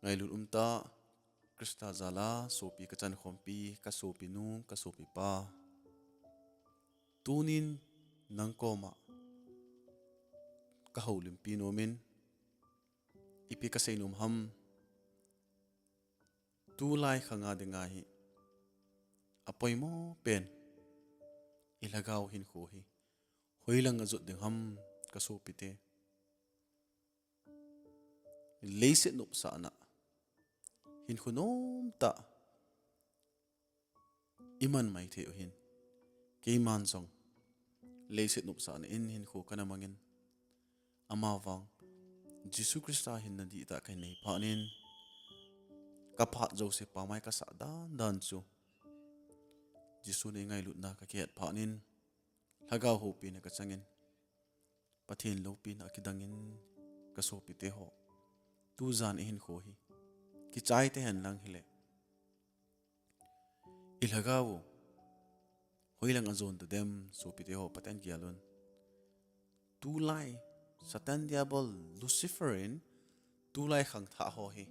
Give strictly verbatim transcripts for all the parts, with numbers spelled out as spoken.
Ngailut umtah Christa jal'a sopi kachan khompi, kasopi nu, kasopi pa. Tunin nang koma kahoulimpi nomin, ipi kasei nom ham, tulai khanga dinga hi apoimo pen ilhagao hinkho hi hoilang ajot ding ham kasopite. Leiset nopsahna hinkho nomtah iman maithei u hin, keiman jong leiset nopsahna in hinkho kana mangin, amavang Jesu Christa hinna dihtah kahin nei phatnin, kaphat jouse pamai kasah dandan chu Jesu nei ngailutna kakihet phatnin, lhagao houpina kachangin, Pathen loupina akidangin, kasopite ho, tujan ihinkho hi kichai tahen lang hile, ilhagao u hoilang ajon tadem, sopite ho, Pathen gelun. Tulai Satan Diabol Lucifer in tulai khangthah ho hi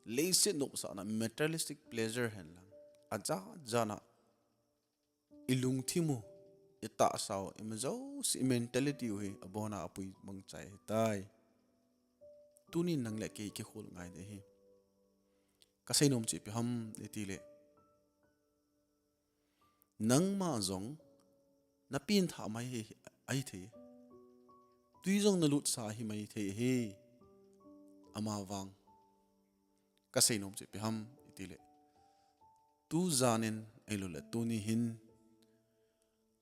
leiset nopsahna, materialistic pleasure hen lang, ajat jatna ilungthim u, itahsa u, ima jouse, imentality u hi abona apui mangchai ahitai. Tunin nang le kei kikhol ngai ding ahi. Kasei nom chu ipi ham itile, nangma jong napengthah mai hi ahithei, tui jong nalutsah hi maithei ahi. Amavang kasei nom chu ipi ham itile, tujanin ahiloule tuni hin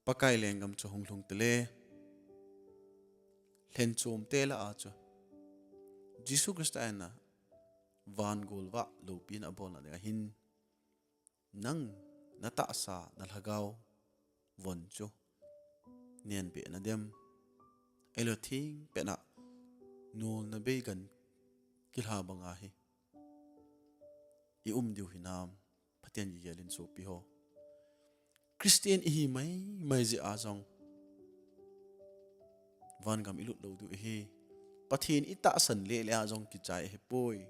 Pakai lenggam chu hung lhung tale, lhenchomte lah a chu Jesu Christa in van golvah loupina abolna dinga hin, nang natahsa, nalhagao von chu nenbeh nadem, ahilou thengpet a nolna beigan kilha banga hi ium diu hinam, Pathen kigelin sopi ho. Christian ihi maimai jeh a jong vangam ilut lou diu ahi. Pathen itahsan lele a jong kichai ahipoi.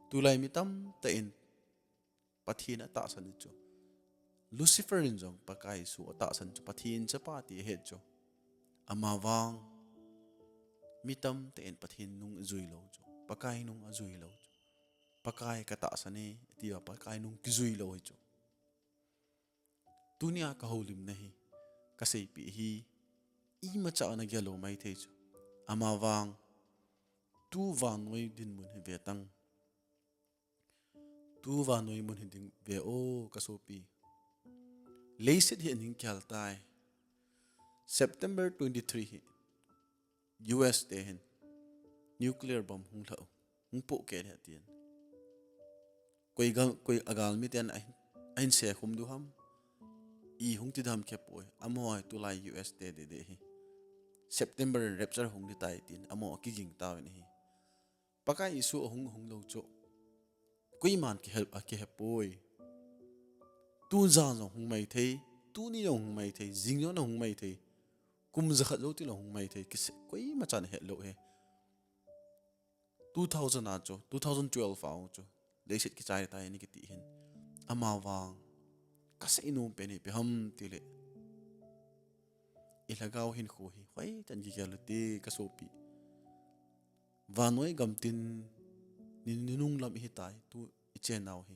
Tulai mi tamtah in Pathen atahsan chu, Lucifer in jong Pakai Jesu atahsan chu Pathen chapa ti ahet chu. Amavang mi tamtah in Pathen nung ajui lou chu, Pakai nung ajui lou chu. Pakai katahsan e tia Pakai nung kijui lou hi chu. Tunia kahoulimna hi, kaseipeh hi, imacha nagel lou maithei chu. Amavang tu vannoi dinmun hi vetan. Tu vannoi mun hi ding ve o kasopi. Leiset hi aning kihal tai. September twenty-three hi U S te hin nuclear bomb hung lha u, hung pohkeh ding ahi tin. Koi gal, koi agalmi ten ahin, ahin sekhum diu ham, i hung ti dam khe poi. Amaho hi tulai U S te dede hi September in rapture hung ding tai tin amaho akiging tauvin ahi. Pakai Jesu ahung, ahung lou chu koiman kihe, akihe poi. Tujan jong hung maithei, tuni jong hung maithei, jing jong hung maithei, kum jakhat jou tile hung maithei, kise, koimachan ahet lou hi. Two thousand a chu, two thousand twelve a chu leiset kichai tai ani kiti hin. Amavang kasei nom pen hi ipi ham tile, ilhagao hinkho hi hoitah in kigel u hite kasopi. Vannoi gamtin ni, ninung lam ihitai, tu ichennau hi.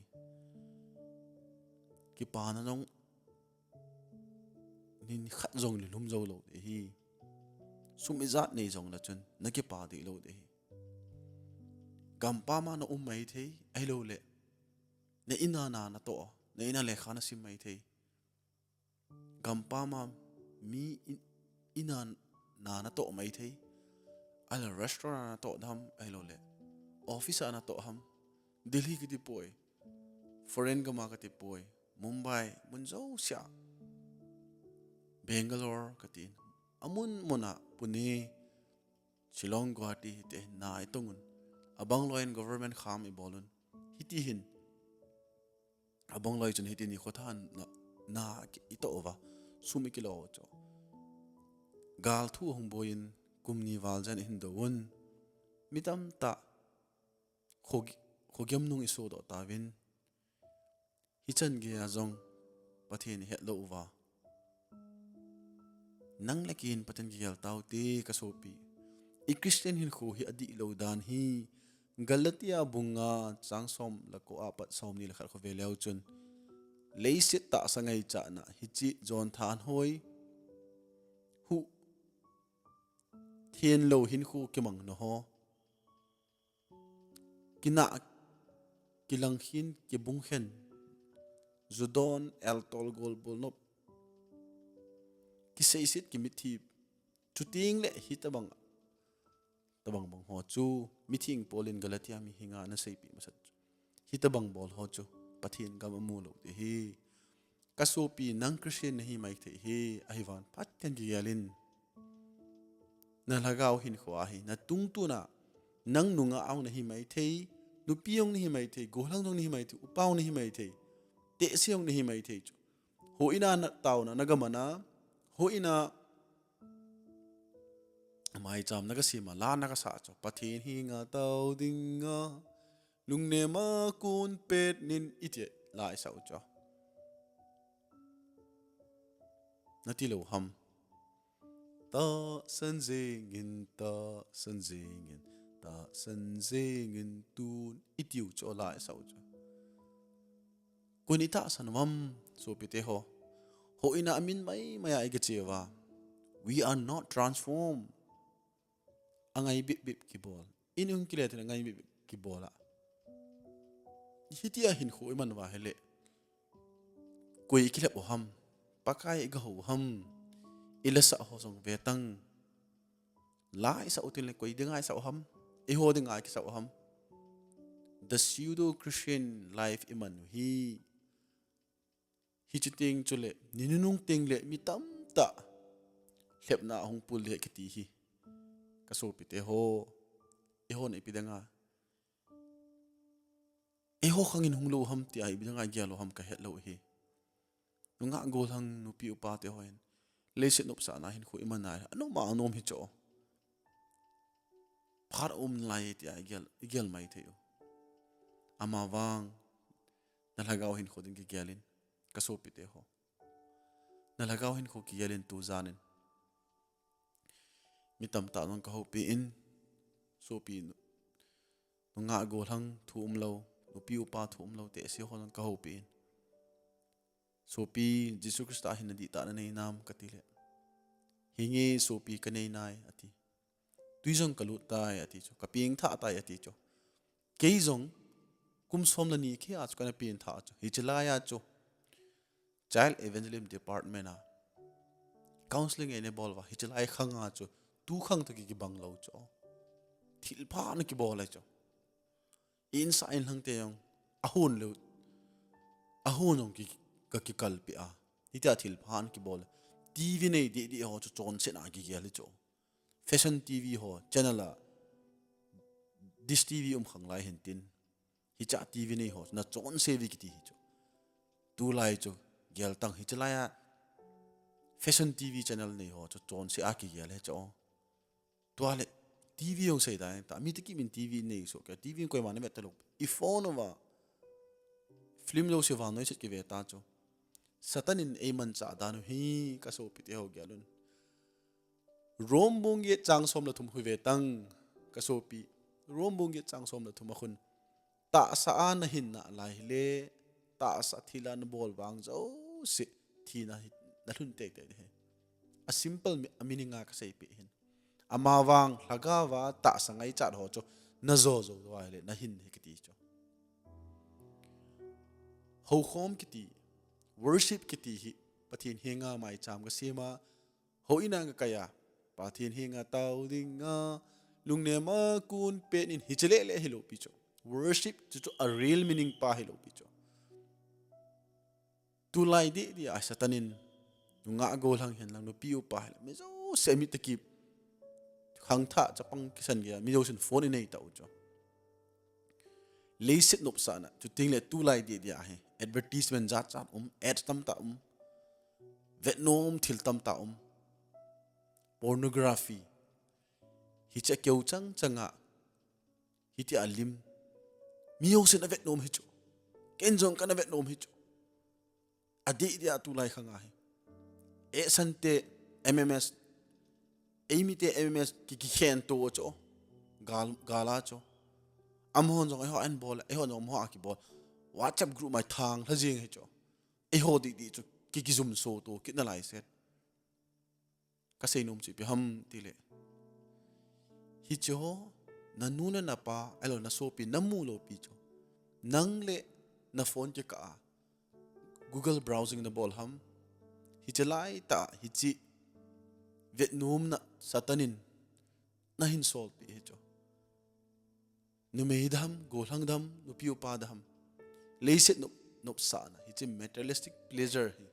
Kipana jong nikhat jong lhum jou lou ding ahi. Sum ijat nei jongle chun nakipa deh lou ding ahi. Gampam a naum maithei, ahiloule na in a na natoh, na in a lekha nasim maithei. Gampam a mi in, in a na natoh maithei. Ahilou restaurant a natoh dam, ahiloule office a natoh ham. Delhi kati poi, foreign gam a kati poi, Mumbai, mun jousea, Bangalore katin, amun mun a, Pune, Shillong, Guwahati, hiti hin na itongun, abang loi in government kham ibolun, hiti hin, abang loi chun hiti nikho tah na, na itoh uva, sum ikilo u chu. Gal thu ahung boiyin, kum ni val jen ihin douvun, mi tamtah Kho, khogem nung isodoh tauvin. Hichan geiya jong Pathen ihetlou uva. Nang le kei in Pathen kigel taute kasopi. I Christian hinkho hi adihlou dan hi Galatia bung nga chang som le ko apat somni le khat kho veleu chun. Leiset tahsa ngaichatna hiche jon thanhoi. Hu thenlou hinkho kimang naho. Kinah, kilang khin, kibung khen. Judon, eltol, golbol nop. Kiseiset, kimithi. Chuteng le hitabang. Tabang bang ho chu. Mitheng Paul in Galatia mihenga ana seipeh masat chu. Hitabang bol ho chu. Pathen gam amu lou te hi. Kasopi nang Christian nahi maithei hi, ahivangin Pathen kigel in. Na lhagao hinkho ahi, na tungtuna, nang nungah jong nahi maithei, nupi jong nahi maithei, gollhang jong nahi maithei, upa jong nahi maithei, tehse jong nahi maithei chu. Houin a nataona, nagam a na, houin a maicham nagasem a, la nagasah chu, Pathen henga tao dinga, Lungnem a kon pet nin iti la isah u chu. Nati lou ham. Tahsan jingin, tahsan jingin, tahsan jingin tun iti u chu la isah u chu. Kon itahsan uvam sopite ho. Houin a min maimai a iga che uva. We are not transformed. Angai bipbip kibol. Inung kile tin angai bipbip kibol a. Hitia hinkho iman uva ahile. Koi ikilhep u ham. Pakai iga hou u ham. Ilasah ho jong vetang. La isah u tin le koi dinga isah u ham. Eiho dinga ikisah u ham. The pseudo Christian life iman u hi. Hiche teng chule, ni nunung teng le, mi tamtah lhepna ahung pul ding ahi kiti hi. Kasopite ho, eihon ipi dinga. Eiho khangin hung lou ham tia, ipi dinga gel lou ham kahet lou ahi. Nungah gollhang nupi upa te hon. Leiset nopsahna hinkho iman a, anom a anom hi chu. Phat aum nalai tia, igel, igel maithei u. Amavang, na lhagao hinkho ding kigelin, kasopite ho. Na lhagao hinkho kigelin tujan in. Mi tamtah jong kahoupi in, sopi nu, nungah gollhang thu umlou, nupi upa thu umlou, tehse ho jong kahoupi in. Sopi, Jesu Christa hin nadihtah nanei nam kati le. Hinge sopi kanei nai ati. Tui jong kalut tai ati chu, kapengthah tai ati chu. Kei jong kum som le ni khia chu kana pengthah chu. Hiche laiya chu Child Evangelism Department a counseling eina bol uva, hiche lai khanga chu tu khang toh kibang lou chu. Thilpha ana kibol ahi chu. Insung inlhang te jong ahon lou, ahon jong ki, ka kikalpi a. Hitia thilpha ana kibol. T V nei didi ho chu chonsetna kigel ahi chu. Fashion T V ho channel a Dish T V um khang lai hin tin. Hicha T V nei ho na chonse uve kiti hi chu. Tulai chu gel tang hiche laiya Fashion T V channel nei ho chu chonse a kigel ahi chu. Tua le T V jong sei dan ta, mi tiki min T V nei soh kei, T V koima na vet talou. I phone uva film jouse vannoi set kive ta chu. Satan in eimanchah dan u hi kasopite ho gel un. Rome bung get chang som le thum khu ve tang kasopi. Rome bung get chang som le thum a khun. Tahsa a nahin nalai hile, tahsa thil a nabol vang jouse thina hi nalhun teitei ding ahi. A simple mi, a meaning a kaseipeh hin. Amavang lhagao a tahsa ngaichat ho chu najo jou uva ahile nahin ahi kiti chu. Houkhom kiti, worship kiti hi Pathen henga maicham kasem a, houin a kakai a, Pathen henga tao dinga, lungnem a kon pet in hiche lele hilou pi chu. Worship chu chu a real meaning pa hilou pi chu. Tulai didi a Satan in, nungah gollhang hen lang, nupi upa hen lang, mi jouse mi takip, khangthah chapang kisan geiya, mi jousen phone inei tau chu. Leiset nopsahna, chuting le tulai didi a hi, advertisement jat jat um, ads tamtah um, vetnom thil tamtah um, pornography, hiche keu chang chang a, hitia lim, Mi jousen avet nom hi chu. Ken jong kana vet nom hi chu. Adih dia tulai khang ahi. Eisang te M M S, eimi te M M S ki, kikhen to chu. Gal, gala chu. Amahon jong eiho an bol, eiho jong amaho a kibol. WhatsApp group mai thang lha jing hi chu. Eiho dih dih chu. Ki, kijum so to, kit nalai set. Kasei nom chu ipi ham tile. Hiche ho, nanu le napa, ahilou le nasopi, namu lou pi chu. Nang le na phone kikah a Google browsing nabol ham. Hiche laitah, hiche vetnomna Satan in nahin solpeh hi chu. Numei dam, gollhang dam, nupi upa dam. Leiset nop, nopsahna, hiche materialistic pleasure hi.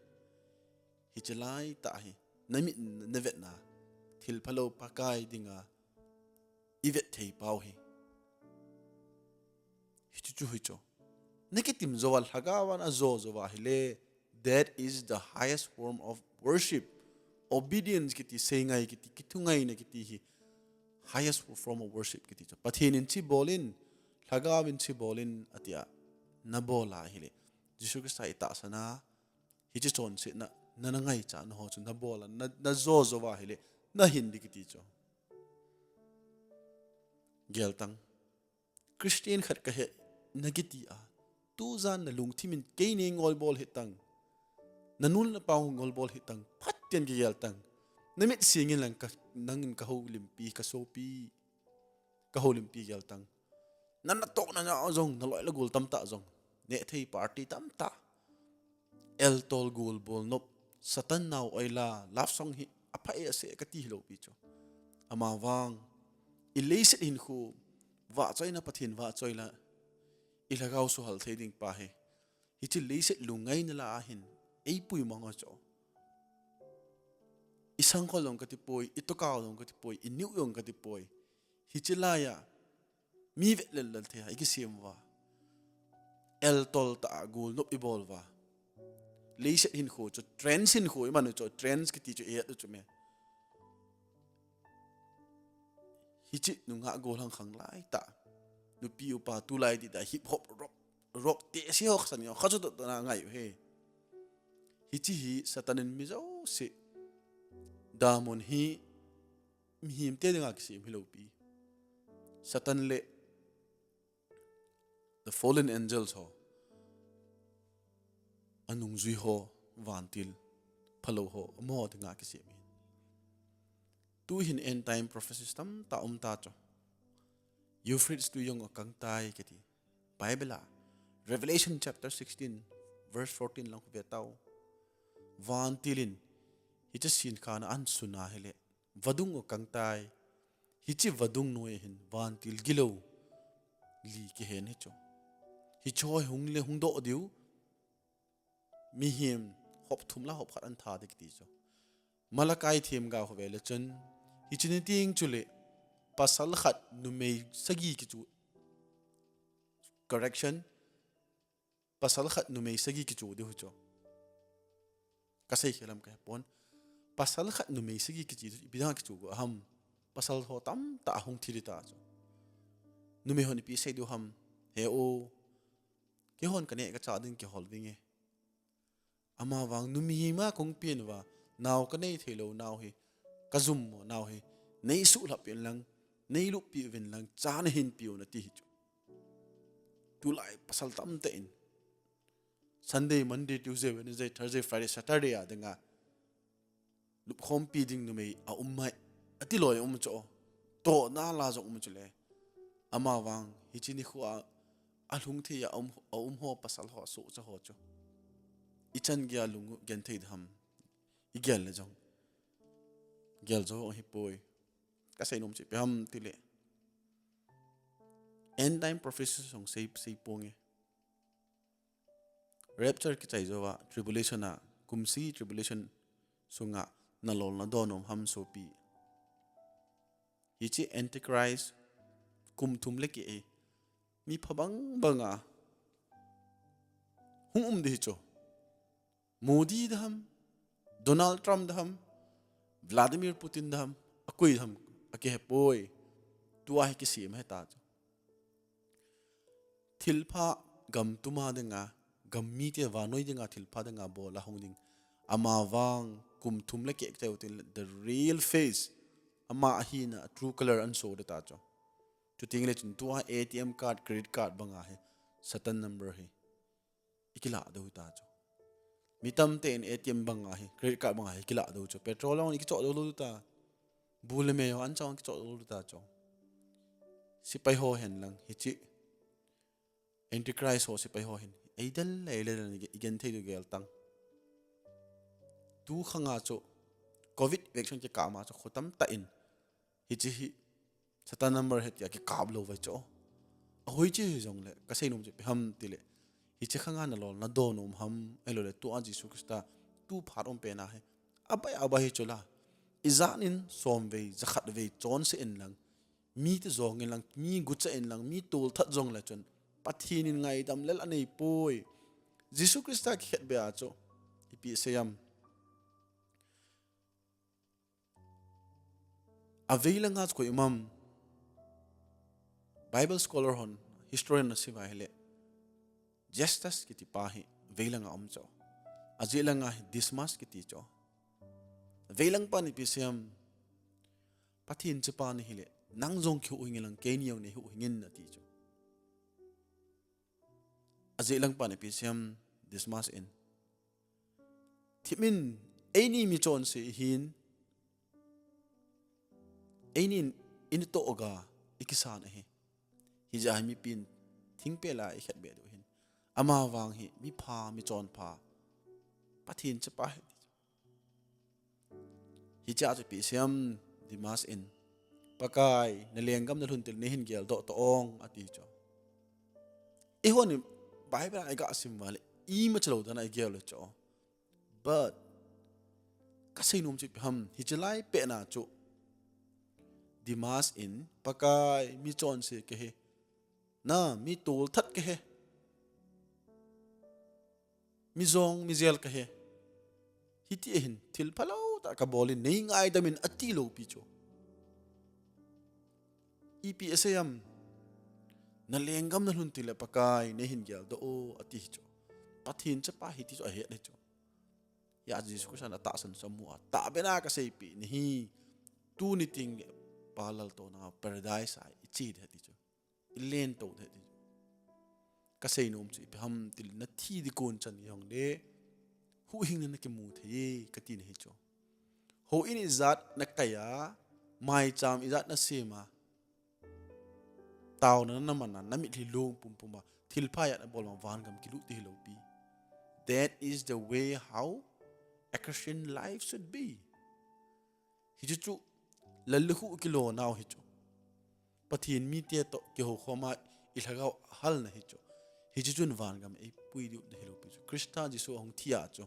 Hiche laitah hi. Namit navetna. Thil phalou Pakai dinga ivet thei pau hi. Hichu chu hi chu. Nakitim jouva lhagaova najo jouva hile. That is the highest form of worship. Obedience kiti, seingai kiti, kithoungaina kiti hi. Highest form of worship kiti chu. Pathen in hiche bol in, lhagao in hiche bol in, atia. Nabol a hile. Jesu Christa itahsan a. Hiche chonsetna, na, nangaicha, naho chu, nabol a, na, najo jouva hile. Nahin ding kiti chu. Geltang. Christian khat kahi nakiti a. Tujan nalungthim in kei nei ngolbol hitang. Nanu le napa ngolbol hitang. Phat tah in kigel tang. Namit sing in lang ka, nangin kahoulimpi, kasopi. Kahoulimpi geltang. Nana toh nana jong, naloi le gol tamtah jong. Nehthei party tamtah. Eltol gol bol nop, Satan nao oila, love song hi apha e ase kati hilou pi chu. Amavang, ileiset hinkho, vahchoina Pathen vahchoi la, ilhagao suhal thei ding pa hi. Hiche leiset lungngaina lah a hin, eipui mang a chu. Isangkhol jong kati poi, itohkao jong kati poi, ineo jong kati poi. Hiche laiya, mi vet lel lel thei a ikisem uva. Eltol tah a gol nop ibol uva. Leiset hinkho chu, trends hinkho iman u chu, trends kiti chu ihet u chu me. Hiche nungah gollhang khang laitah. Nupi upa tulai dida hip hop rock, rock te se ho khasan yo, khachu to na ngai u he. Hiche hi Satan in mi jouse. Diamond hi mihem te dinga kisem hilou pi. Satan le the fallen angels ho. Anungjui ho, vantil, phalou ho, amaho dinga kisem hi. Tuhin end time prophecies tamtah um ta chu. Euphrates tui jong akang tai kiti. Bible a, Revelation chapter sixteen, verse fourteen lang khu ve tau. Vantil in, hiche sin khan a an sun a hile. Vadung akang tai. Hiche vadung noiya hin vantil gilou li kihen hi chu. Hiche ho hung le hung doh diu. Mihem hop thum la hop khat an tha ding kiti chu. Malachi themgao khu ve le chun. Hiche ni teng chule pasal khat numei sagi kichu. Correction. Pasal khat numei sagi kichu diu chu. Kasei khel am kahe pon. Pasal khat numei sagi kichu, ipi dinga kichu ham. Pasal ho tamtah ahung thi ding ta chu. Numei hon ipi sei diu ham. He o. Keihon kaneh kachah ding kihol ding e. Amavang numei ma kong pen uva. Nao kanei thei lou nao hi. Kajum mo nao hi. Nei suhlhap in lang. Nei luppi uvin lang. Cha nahin pe u nati hi chu. Tulai pasal tamtah in. Sunday, Monday, Tuesday, Wednesday, Thursday, Friday, Saturday a dinga. Lupkhompi ding numei aum mai. Ati loi um chu. Tohna la jong um chu le. Amavang, hiche nikho a, alhung thei a um, aum ho pasal ho, sohcha ho chu. Ichan geiya lung genthei ding ham. Igel le jong. Gel jo hi poi. Kasei nom chu ipi ham tile. End time prophecies jong sei, sei ponge. Rapture kichai jouva, tribulation a, kum sagi tribulation sunga, nalolna don nom ham sopi. Hiche Antichrist, kum thum le keh e, mi phabang banga, hung um ding hi chu. Modi dam, Donald Trump dam, Vladimir Putin dam, akoi dam, akihe poi. Tua hi kisem ahi ta chu. thilpha gam tuma dinga, gam mite vannoi dinga thilpha dinga bol a hung ding. Ama vang kum thum le keh cheu tin the real face ama ahina true color ahin so ding ta chu. Chuting le chun tua A T M card, credit card banga hi Satan number hi i kilah dou ta chu. Mi tamte in A T M banga hi, credit card banga hi kilah dou chu. Petrol hon i kichoh dou lou ta. Bu le me ho an chang kichoh dou lou ta chu. Sipai ho hen lang hichi. Antichrist ho sipai ho hin. Ei del le, ei del le, i gen thei dou gel tang. Tu khanga chu. Covid vaccine kikah ma chu khotam ta in. Hichi hi Satan number hi tia kikap lou vai chu. A hoi chi hi jong le, ka sei nom chu ipi ham ti le. Hichi khanga na lol na do nom ham, ei lou le tua Jesu Christa tu phat um pe na hi. Abai, abai hi chu la. I jan in som vei, jakhat vei, chon se in lang. Mi te jong in lang, mi gucha in lang, mi tol that jong le chun. Pathen in ngaidam lel anei poi. Jesu Christa kikhet be a chu. Ipi sei am. A veilanga chu koima um. Bible scholar hon, historian na siva hile. Justus kiti pa hi veilanga um chu. A jetlanga hi Dismas kiti chu. Veilang pa ni ipi sei am. Pathen chepa ni hile. Nang jong kihuhhing in lang keini jong nei huhhing in ati chu. A jetlang pa ni ipi sei am Dismas in. Thimin eini mi chonse ihin. Eini in i toh ga i kisan ahi. Hijeh a hi mipin thingpel a i khet be diu hin. Ama vang hi mi pha, mi chonpha. Pathen chepa hi. Hichea chu ipi sei am Dismas in. Pakai, na lenggam na lhun til nei hin geldoh ta ong ati chu. Eihon Bible a i ga sim uva le, ima chalou dan a i gel u chu. But, ka sei nom chu ipi ham, hiche lai pet na chu. Dismas in, Pakai, mi chonse kahi. Na, mi tolthat kahi. Mi jong, mi jel kahi. Hiti ahin, thil phalou tah kabol in, nei ngaidam in ati lou pi chu. Ipi asei am, na lenggam na lhun til le Pakai, nei hin geldoh o, ati chu. Pathen chapa hiti chu ahet ahi chu. Hia Jesu Christa na tahsan chu amu a. Tahbeh na ka seipi nahi. Tuni teng pa laltouna paradise a i che ding ati chu. I lentou ding ati chu. Ka sei nom chu ipi ham til na thi ding kon chan jong le. Huhhingna na kimu thei e, ka ti nahi chu. Houin ijat na kai a, maicham ijat na sem a. Taona na man a, na mitlhi long pumpum a, thilpha ijat na bol ma vangam kilut ding hilou pi. That is the way how a Christian life should be. Hichu chu, lal le khuh kilou nau hi chu. Pathen mite toh kihou khom a i lhagao halna hi chu. Hichu chun vangam eipui diu ding hilou pi chu. Christa Jesu ahung thi a chu.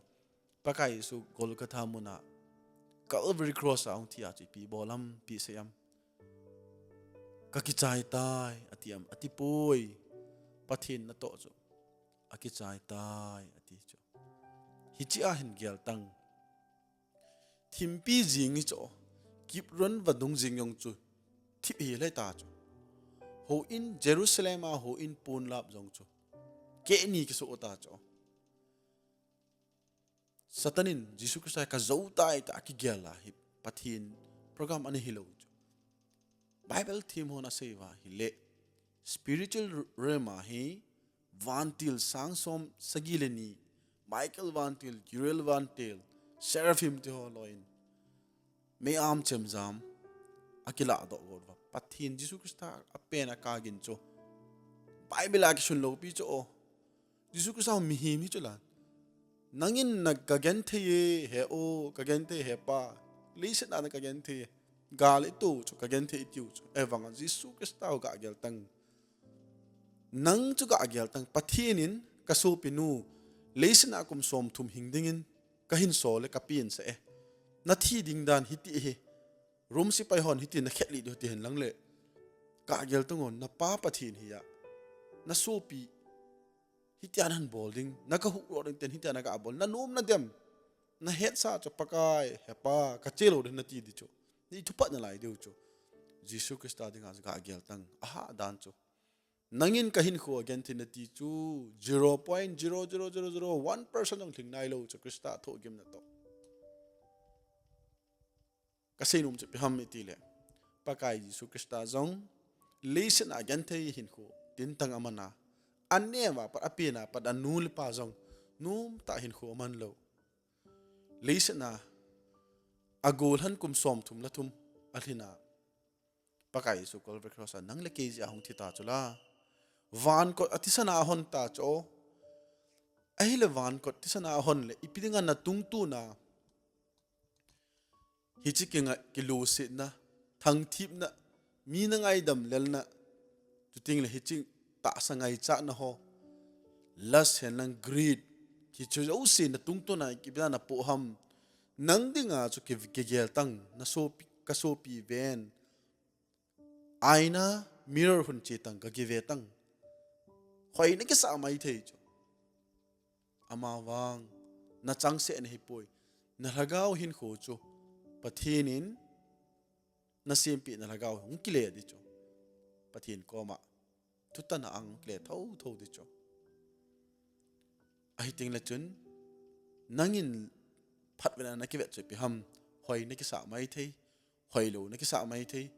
Pakai Jesu Golgotha mun a Calvary Cross a ahung thi a chu ipi bol am, ipi sei am. Ka kichai tai, ati am, ati poi. Pathen natoh chu. A kichai tai, ati chu. Hichea hin gel tang. Thimpi jing hi chu. Kipron vadung jing jong chu. Thip hel ta chu. Houin Jerusalem a houin ponlap jong chu. Keh ni kiso ta chu. Satan in Jesu Christa ka jou tai tia kigel a hi Pathen program ana hilou chu. Bible them hon asei uva hile spiritual realm a hi vantil sang som sagi le ni, Michael vantil, Uriel vantil, Seraphim te ho loi in mei-am chemjam a kilah doh got uva. Pathen Jesu Christa a pen a kap gin chu. Bible a kisun lou pi chu o. Jesu Christa mihem hi chu la. Nangin na ka genthei e, he o, ka genthei he pa. Leiset a na ka genthei e. Gal i to chu, ka genthei i tiu chu. Evang a Jesu Christa u ga gel tang. Nang chu ga gel tang. Pathen in ka sopi nu. Leiset a kum som thum hing dingin. Ka hin so le ka pin sa e. Na thi ding dan hiti hi. Rom sipai hon hiti na khet li diu ti hen lang le. Ka gel tang on na pa Pathen hi a. Na sopi. Hitia na han bol ding, na ka huh ro ding ten hitia na ka bol, na nom na dem. Na hetsa chu Pakai, he pa, ka che lou ding na ti ding chu. Ni thupha na lai diu chu. Jesu Christa dinga chu ka gel tang, aha dan chu. Nangin ka hinkho a genthei nati chu zero point zero zero zero zero one percent jong lhing nailou chu Christa thohgimna toh. Ka seinom chu ipi ham itile, Pakai Jesu Christa jong leiset a genthei hinkho tintang aman a, aneo a pat, apen a pat, anu le apa jong nomtah hinkho aman lou. Leiset a agol hen kum somthum le thum alhin a, Pakai Jesu Calvary Cross a nang le kei jeh a hung thi ta chu la. Van kot a thisan a ahon ta chu. Ahile van kot thisan a ahon le ipi dinga na tungtun a hiche kinga, kilusetna, thangthipna, mi na ngaidam lelna, chuteng le hiche tahsa ngaichatna ho, lust hen lang greed, hiche jouse na tungtun a ipi dinga na po ham. Nang dinga chu ki, kigel tang, na sopi, ka sopi ven. Aina, mirror hung che tang, ka kive tang. Hoi na kisah maithei chu. Amavang, na changseh na hipoi. Na lhagao hinkho chu Pathen in na sempeh na lhagao hung kile di chu. Pathen koma thutan a hung kile thotho di chu. Ahi teng le chun, nangin phatvet a na kivet chu ipi ham, hoi na kisah maithei, hoilou na kisah maithei,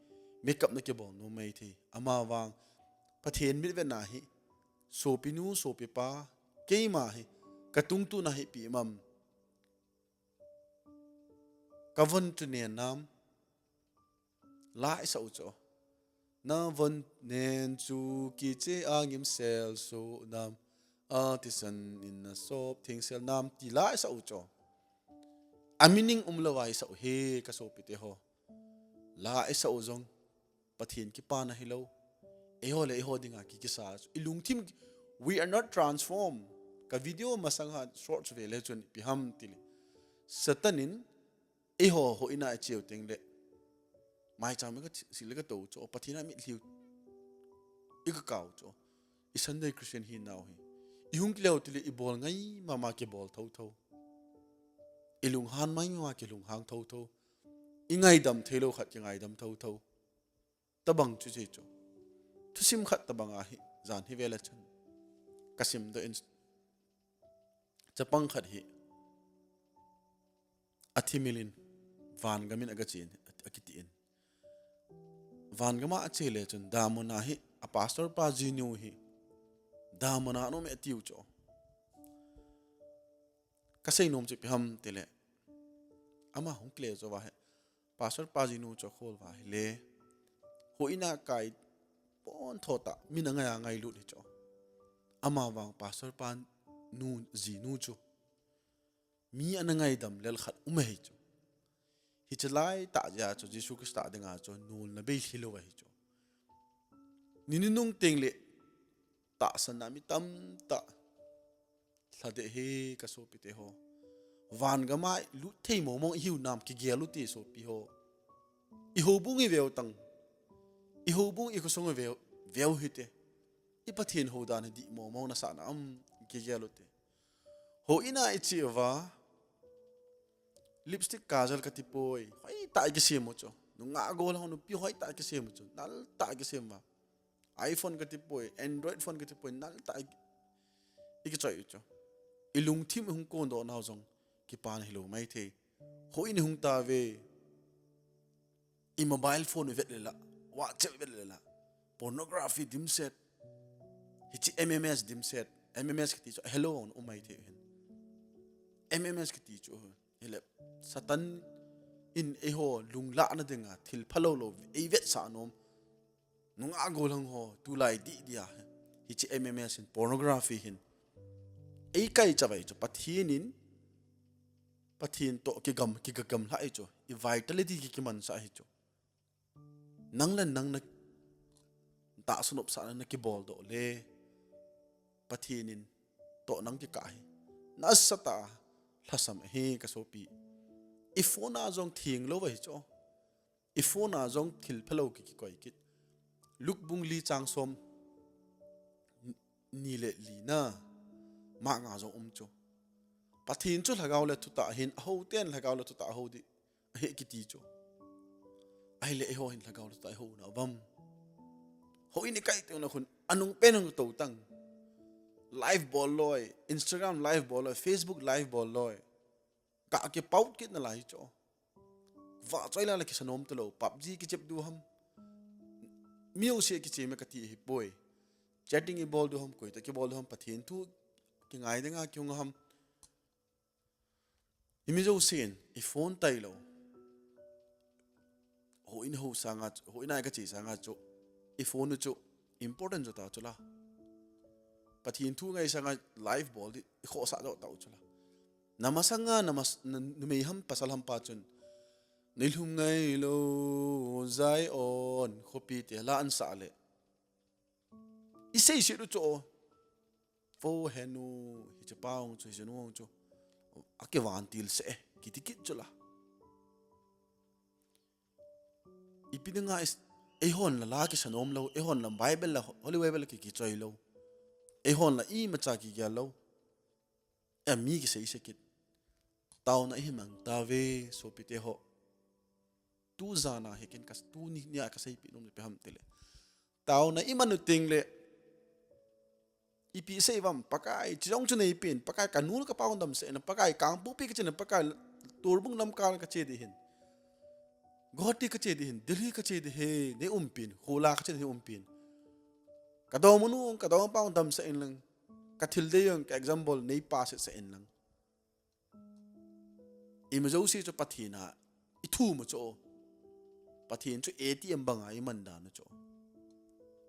makeup na kibol nom maithei. Amavang, Pathen mitvet na hi, sopinu, sopipa, keima hi, ka tungtun a hi ipi ham. Ka von chu nen nam, la isah u chu. Na von nen chu kiche a ngimsel so nam, a thisan in na sop thengsel nam ti la isah u chu. A meaning umlou a isah u hi ka sopite ho. La isah u jong Pathen kipana hilou. Eiho le eiho dinga ki, kisa chu. I lungthim, we are not transformed. Ka video masang a short chu ve le chun ipi ham tile, Satan in eiho, houin a i cheu teng le, maicham i ka thi-, sil le ka tou chu, Pathen a mitlhi u i ka kau chu, i Sunday Christian hinau hi. I hung kile u tile i bol ngai mama kibol thotho. I lunghan ngai mama kilunghang thotho. I ngaidam theilou khat kingaidam thotho. Tabang chu hiche chu. Thusim khat tabang ahi, jan hi vele chun ka simdoh in, chapang khat hi athi mil in, van gam in aga chen, akiti in. Van gam a ache le chun, damun a hi, a pastor pa jinu hi, damun a anom e atiu chu. Ka seinom chu ipi ham tile, ama hung kile chu va hi, pastor pa jinu chu akhol va hile, houin a kai pon tho ta, min angai a ngailut hi chu. Amavang pastor pa nu, jinu chu, mi ana ngaidam lel khat um ahi chu. Hiche laitah jeh a chu Jesu Christa dinga chu nolna bei lhilou ahi chu. Ni nunung teng le tahsan a mi tamtah lhadeh hi ka sopite ho. Van gam a lut thei mong mong i hiu nam kigel u te sopi ho. I houbung i veu tang. I houbung i khosung i veu, veu hite. I Pathen hou dan hi dih mong mong na sah na am kigel u te. Houin a i che uva, lipstick kajal kati poi, hoitah i kisem u chu. Nungah gollhang nupi hoitah i kisem u chu. Naltah i kisem uva. iPhone kati poi, Android phone kati poi, naltah i, i kichoi u chu. I lungthim i hung kondoh nau jong kipana hilou maithei. Houin i hung tauve. I mobile phone i vet le la, WhatsApp i vet le la, pornography dimset. Hiche M M S dimset. M M S kiti chu, hello, um maithei hin. M M S kiti chu, hile, Satan in eiho lunglahna dinga, thil phalou lou, ei vetsah nom. Nungah gollhang ho, tulai dih dia. Hiche M M S hin, pornography hin. Ei kai chavai chu, Pathen in, Pathen toh kigam, kigagam lhah hi chu. I vitality ki, kimansah hi chu. Nang le nang na tahsa nopsahna na kibol doh le, Pathen in toh nang kikah hi nasatah a lhasam ahi ka sopi. I phone a jong theng lou ahi chu. I phone a jong thil phalou ki, kikoi kit. Luke bung li chang som ni le li na, Mark a jong um chu. Pathen chu lhagao le thutah ahin, ahou ten lhagao le thutah ahou ding ahi kiti chu. Ahile eiho hin lhagao le thutah ihou na uvam? Houin ikai teng na khun anung pen hung tou tang. Live bol loi, Instagram live bol loi, Facebook live bol loi. Ka kipaut kit nalai chu. Vahchoi la la kisanom talou, PUBG kichep diu ham. Music kichep me kati hi poi. Chatting ibol diu ham, koi toh kibol diu ham, Pathen thu kingai dinga kihung ham. Imi jousen, i phone tailou. Houin hou sanga chu, houin a kache sanga chu, i phone chu important jo ta chu la. Pathen thu ngai sanga live bol di, i khohsah jo tau chu la. Namasanga, namas-, na, numei ham, pasal ham pa chun. Nilhum ngailou, Zion, khopi te la an sa le. I sei si du chu. Vo henu, hiche pa hung chu, hiche nu hung chu. Akivantil se, kiti kit chu la. Ipi dinga is, eihon la la kisanom lou, eihon la Bible la, Holy Bible la ki, kichoi lou. Eihon la imacha kigel lou. Emi kisei se kit. Taona ihi mang tave, sopite ho. Tu jana hi ken kas, tuni nia kasei pi nom pe ham tile. Taona iman u teng le. Ipi sei vam Pakai, chi jong chu nei pin, Pakai kanu le kapa hung damsah in, Pakai Kangpokpi kache na, Pakai Torbung lamkai kache di hin. Guwahati kache di hin, Delhi kache di hi, nei um pin, Khola kache di hin um pin. Ka dongmanu, ka dongpa hung damsah in lang, ka thil dei jong, ka exam bol nei pass sah in lang. Ima jouse chu Pathen a i thum u chu. Pathen chu A T M banga i man dan u chu.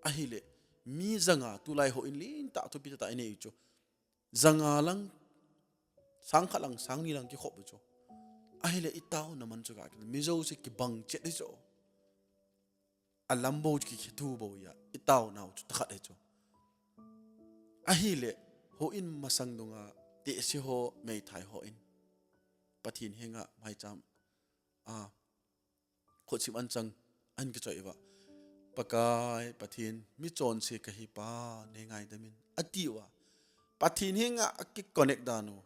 Ahile, mi janga tulai houin lentah thupi tah tah i nei u chu. Janga lang, sang khat lang, sang ni lang kikhop u chu. Ahile, i taona man chu ka kil. Mi jouse kibang chet hi chu. A lam bou chu kikhethu bou a, i taonau chu takhat hi chu. Ahile, houin masang dunga, tehse ho, meithai houin. Pathen henga, maicham, a, khutsim anchang, an kichoi uva. Pakai, Pathen, mi chonse kahi pa, nei ngaidam in. Ati uva. Pathen henga, aki connect dan u.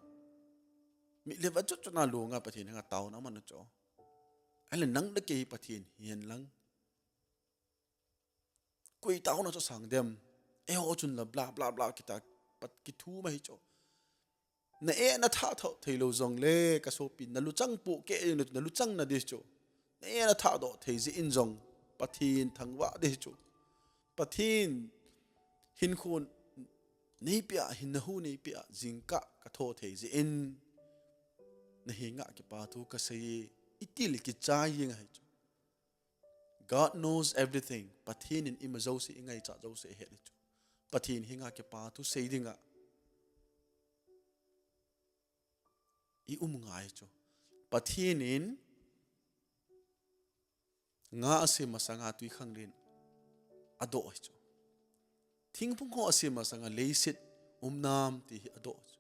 Mi le va chu chu na lunga Pathen henga taona man u chu. Ahile nang le kei Pathen hihen lang. Koi taona chu sang dem. Eiho chun la bla bla bla kita pat kithum ahi chu. Na e na tha tho thei lou jong le ka sopi na luchang pu ke na, na luchang na di chu. Na e na tha do thei ji in jong Pathen thangvah di chu. Pathen hin khun nei pia, hin na hu nei pia, jingkah ka tho thei ji in. Na henga kipa thu ka sei i til kichai jing ahi chu. God knows everything. Pathen in ima jouse, i ngaichat jouse i het le chu. Pathen henga kipa thu sei dinga i um ngai chu. Pathen in nga asem masanga tui khanglen adoh hi chu. Thingphung ho asem masanga leiset um nam ti hi adoh chu.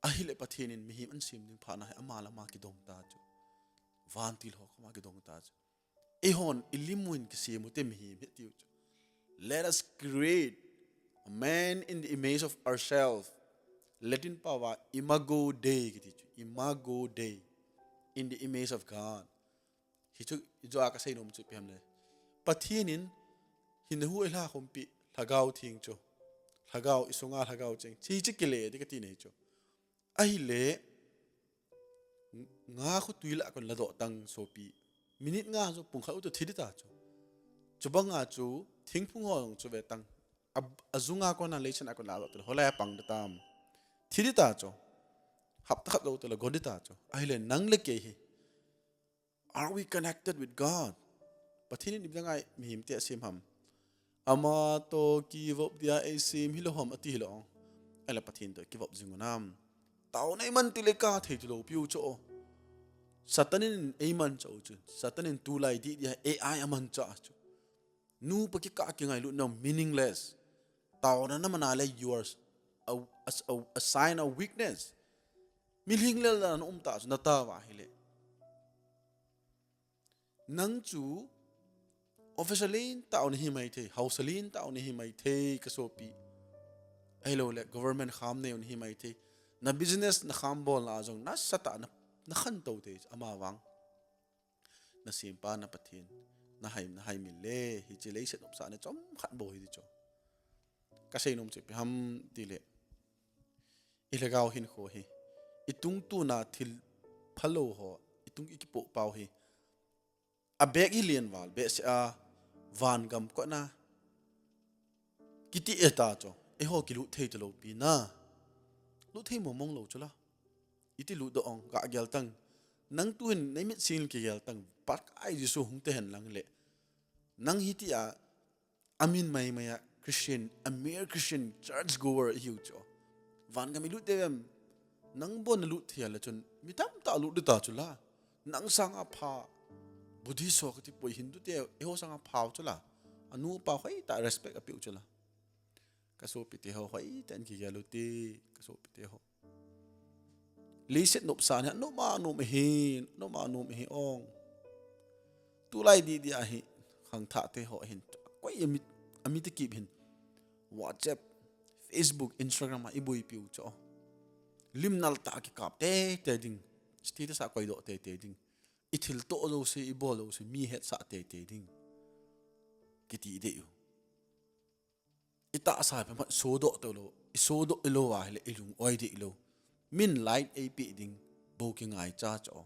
Ahile Pathen in mihem an sem ding phat na hi ama le ama kidong ta chu. Vantil ho koma kidong ta chu. Eihon i lim u in kisem u te mihem hi tiu chu. Let us create a man in the image of ourselves. Latin pao a imago Dei kiti chu. Imago Dei. In the image of God. Hi chu i jo a ka sei nom chu ipi ham le. Pathen in hin hu i lha khumpi lhagao theng chu. Lhagao i sunga lhagao cheng. Chi chi kile di kati nei chu. Ahile, nga khu tui la kon la doh tang sopi. Minute nga chu pung khat u to thi di ta chu. Chubanga chu thingphung ho chu ve tang. A, ajunga kon a leiset a kon la doh tu ho la pang di tam. Thi di ta chu. Hapta khat lou tu la gon di ta chu. Ahile nang le kei hi. Are we connected with God? Pathen in ipi dinga mihem te asem ham. Ama to kivop dia eisem hilou ham ati hilou. Ahile Pathen to kivop jing u nam. Taona i man ti le ka thei ti lou piu chu. Satan in ei man chau chu. Satan in tulai di dia A I a man cha chu. Nu pa kikah kingailut na meaningless. Taona na man a le you are a, a, a, a sign of weakness. Mihem lel dan um ta chu na tao va hile. Nang chu officer lentah u na hi mai thei, haosa lentah u na hi mai thei ka sopi. Ahilou le government kham nei u na hi mai thei. Na business na kham bol na jong nasatah na, na khantou thei ama vang. Na sempa na Pathen. Na hai, na hai min le, hiche leiset nopsahna chomkhat bou hi ti chu. Ka seinom chu ipi ham tile, i lhagao hinkho hi, i tungtuna thil phalou ho, i tung i kipoh pau hi, a bek hi lienval behseh a, vangam kona kiti e ta chu, eiho kilut thei talou pi na. Lut thei mong mong lou chu la. Iti lut doh ong, ga gel tang. Nang tuhin nei mit sing kigel tang, Pakai Jesu hung te hen lang le, nang hitia, amin mai mai a Christian, a mere Christian, church goer i hiu chu. Vangam i lut te vem? Nang bon na lut thei le chun, mi tamtah lut ta chu la. Nang sanga pha, Buddhist ho kati poi, Hindu te, eiho sanga pha chu la. Anu apa hoitah respect apiu chu la. Ka sopite ho, hoitah in kigel u te, ka sopite ho. Leiset nopsahna hi, nom a nom hi, nom a nom hi ong. Tulai di di ahi, khangthah te ho hin, koi ami, ami te kip hin. WhatsApp, Facebook, Instagram a i boipiu chu. Lim nal tah kikap teitei ding. Status a koi doh teitei ding. I thil toh jouse, i bol jouse, mi hetsah teitei ding. Kiti dei u. I tahsa pha mat sodoh to lou, i sodoh i lou a hile i lung oi dei lou. Min like ei pe ding, bou kingaicha chu.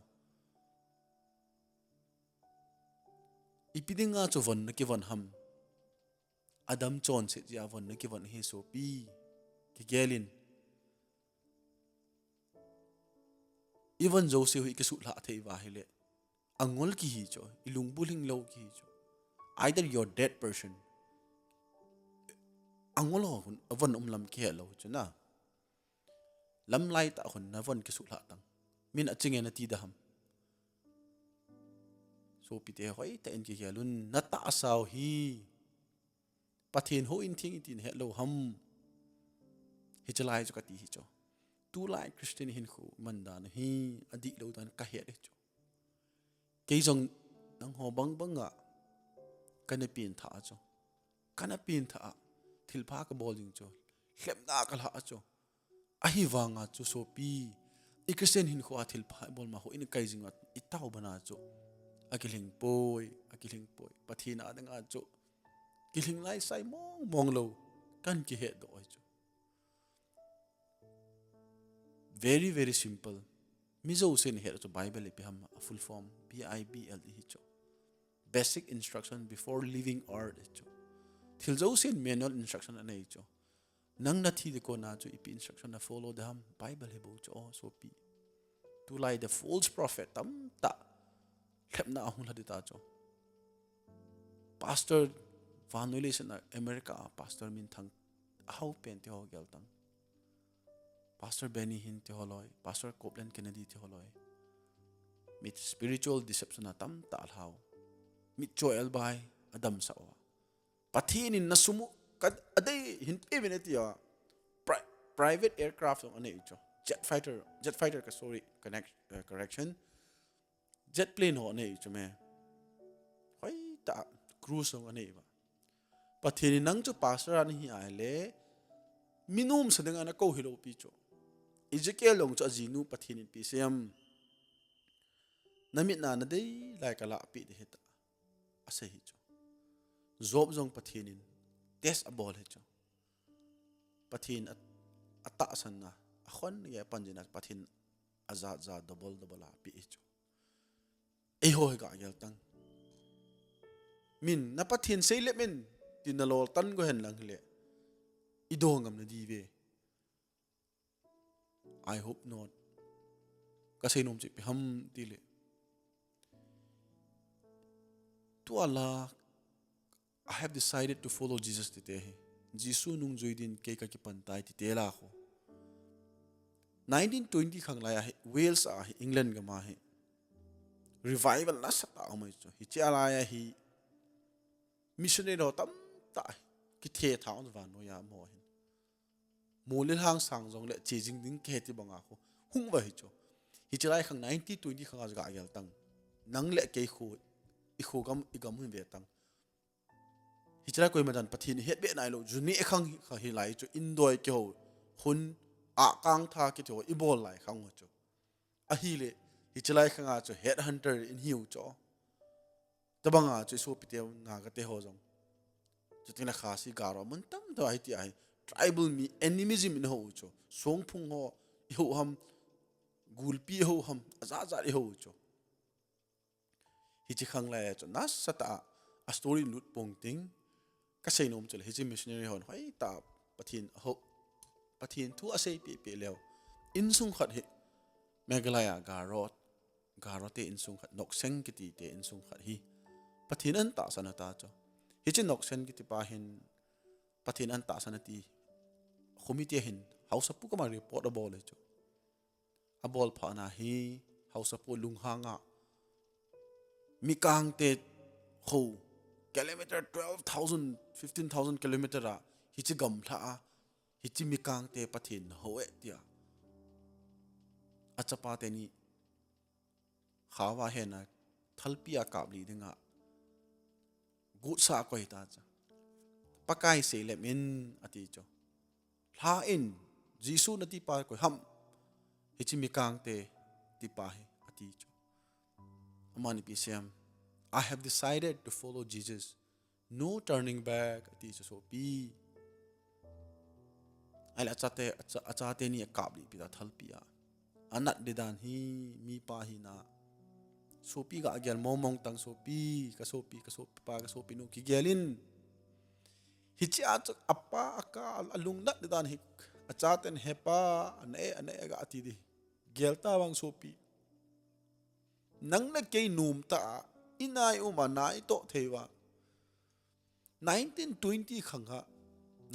Ipi dinga chu von na kivon ham? Adam chonset jeh a von na kivon hi sopi. Kigel in. I von jouse hi i kisuhlhah thei uva hile, angol kihi chu, i lung bulhing lou kihi chu. Either you're dead person. Angol ho hun, a von um lam kihe lou chu na. Lamlai tah hun na von kisuhlhah tang. Min a chinge na ti da ham. Sopite hoitah in kigel un, na tahsa u hi. Pathen houin theng i tin het lou ham. Hiche lai chu kati hi chu. Tulai Christian hinkho mandan hi, adih lou dan ka het hi chu. Kei jong nangho bang banga kana pengthah a chu. Kana pengthah a, thilpha kabol jing chu. Lhepna kalhah a chu. Ahivanga chu sopi, i Christian hinkho a thilpha i bol ma houin i kai jing uva i tao bana chu. Akilhing poi, akilhing poi. Pathen a dinga chu. Kilhing lai sai mong mong lou. Kan kihet doh ahi chu. Very, very simple. Mi jousen het chu Bible ipi ham a full form, B I B L E hi chu. Basic instruction before leaving earth hi chu. Thil jousen manual instruction anei chu. Nang na thi di kona chu ipi instruction na follow di ham, Bible hi bou chu o sopi. Tulai the false prophet tamtah lhepna ahung lha di ta chu. Pastor vannoi leiset a America a pastor minthang ahao pen te ho gel tang. Pastor Benny Hinn te ho loi, Pastor Copeland Kennedy te ho loi. Mit spiritual deception a tamtah lhau. Mit cho elbai, adamsah uva. Pathen in na sum u, ka, adei hin pe vin ati a. Pri-, private aircraft jong anei u chu. Jet fighter, jet fighter ka sorry, connect, uh, correction. Jet plane ho anei u chu me. Hoitah, cruise jong anei uva. Pathen in nang chu pastor ana hi ahile, mi nomsa dinga na kou hilou pi chu. Ezekiel jong chu ajinu Pathen in ipi asei em. Na mit na na dei lai ka lahpeh ding ahi tia asei hi chu. Job jong Pathen in test abol hi chu. Pathen a, atahsan na, akhon gei a pan jing na, Pathen ajat jat double double a pe hi chu. Eiho hi ga gel tang. Min, na Pathen seilep in, tin na lol tan go hen lang hile. I do ngam na di ve. I hope not. Ka seinom chu ipi ham tile. Tua la, I have decided to follow Jesus ti te hi. Jesu nungjui din kei ka kipan tai ti te la khu. Nineteen twenty khang lai a hi, Wales a hi, England gam a hi. Revival nasatah a um ahi chu. Hiche a lai a hi. Missionary ho tamtah hi. Kithe tha un vannoi a mo hin. Molil Hangsang jong le che jing ding kihe ti banga khu hung uva hi chu. Hiche lai khang nineteen twenty khang a chu ga gel tang. Nang le kei khu, i khu gam, i gam hin ve tang. Hiche lai koima dan Pathen i het be nai lou, ju ni khang hi kha hi lai chu indoi kihou, hun a kang tha kiti ho i bol lai khang u chu. Ahile, hiche lai khang a chu headhunter in hiu chu. Tabanga chu i sopite Naga te ho jong. Chutengle Khasi Garo mun tamtah a hiti ahi. Tribal mi animism in hou chu. Songphung ho i hou ham, Gulpi i hou ham, ajat jat i hou chu. Hiche khang lai chu nasatah a story lut pong ting. Kasei nom chu le hiche missionary hon hoitah a Pathen ho, Pathen thu asei pehpeh leu. Insung khat hi Meghalaya Garo, Garo te insung khat, Nokseng kiti te insung khat hi Pathen ahin tahsan u ta chu. Hiche Nokseng kiti pa hin Pathen ahin tahsan ati. Khomite hin Haosapu koma report abol e chu. Abol phat na hi Haosapu lunghang a, Mikang te ho kilometer twelve thousand, fifteen thousand kilometer a hiche gamlha a, hiche Mikang te Pathen ho e tia. Achapa teni khaova hena thalpi a kapli dinga gutsa akoi ta chu. Pakai seilep in ati chu. Lha in, Jesu nati pa koi ham. Hiche Mikang te ti pa hi ati chu. Amani ipi asei em, "I have decided to follow Jesus. No turning back," ati chu sopi. Ahile achate, acha, achate ni akaplih pi ta thalpi a. Anat di dan hi, mipa hina. Sopi ga gel mong mong tang sopi, ka sopi, ka sopi pa, ka sopi nu kigel in. Hiche a chu apa aka alungnat di dan hi, achaten hepa, ana e, ana e ga ati di. Gel ta vang sopi. Nang le kei nom ta a, i nai um a nai toh thei vang. Nineteen twenty khang a,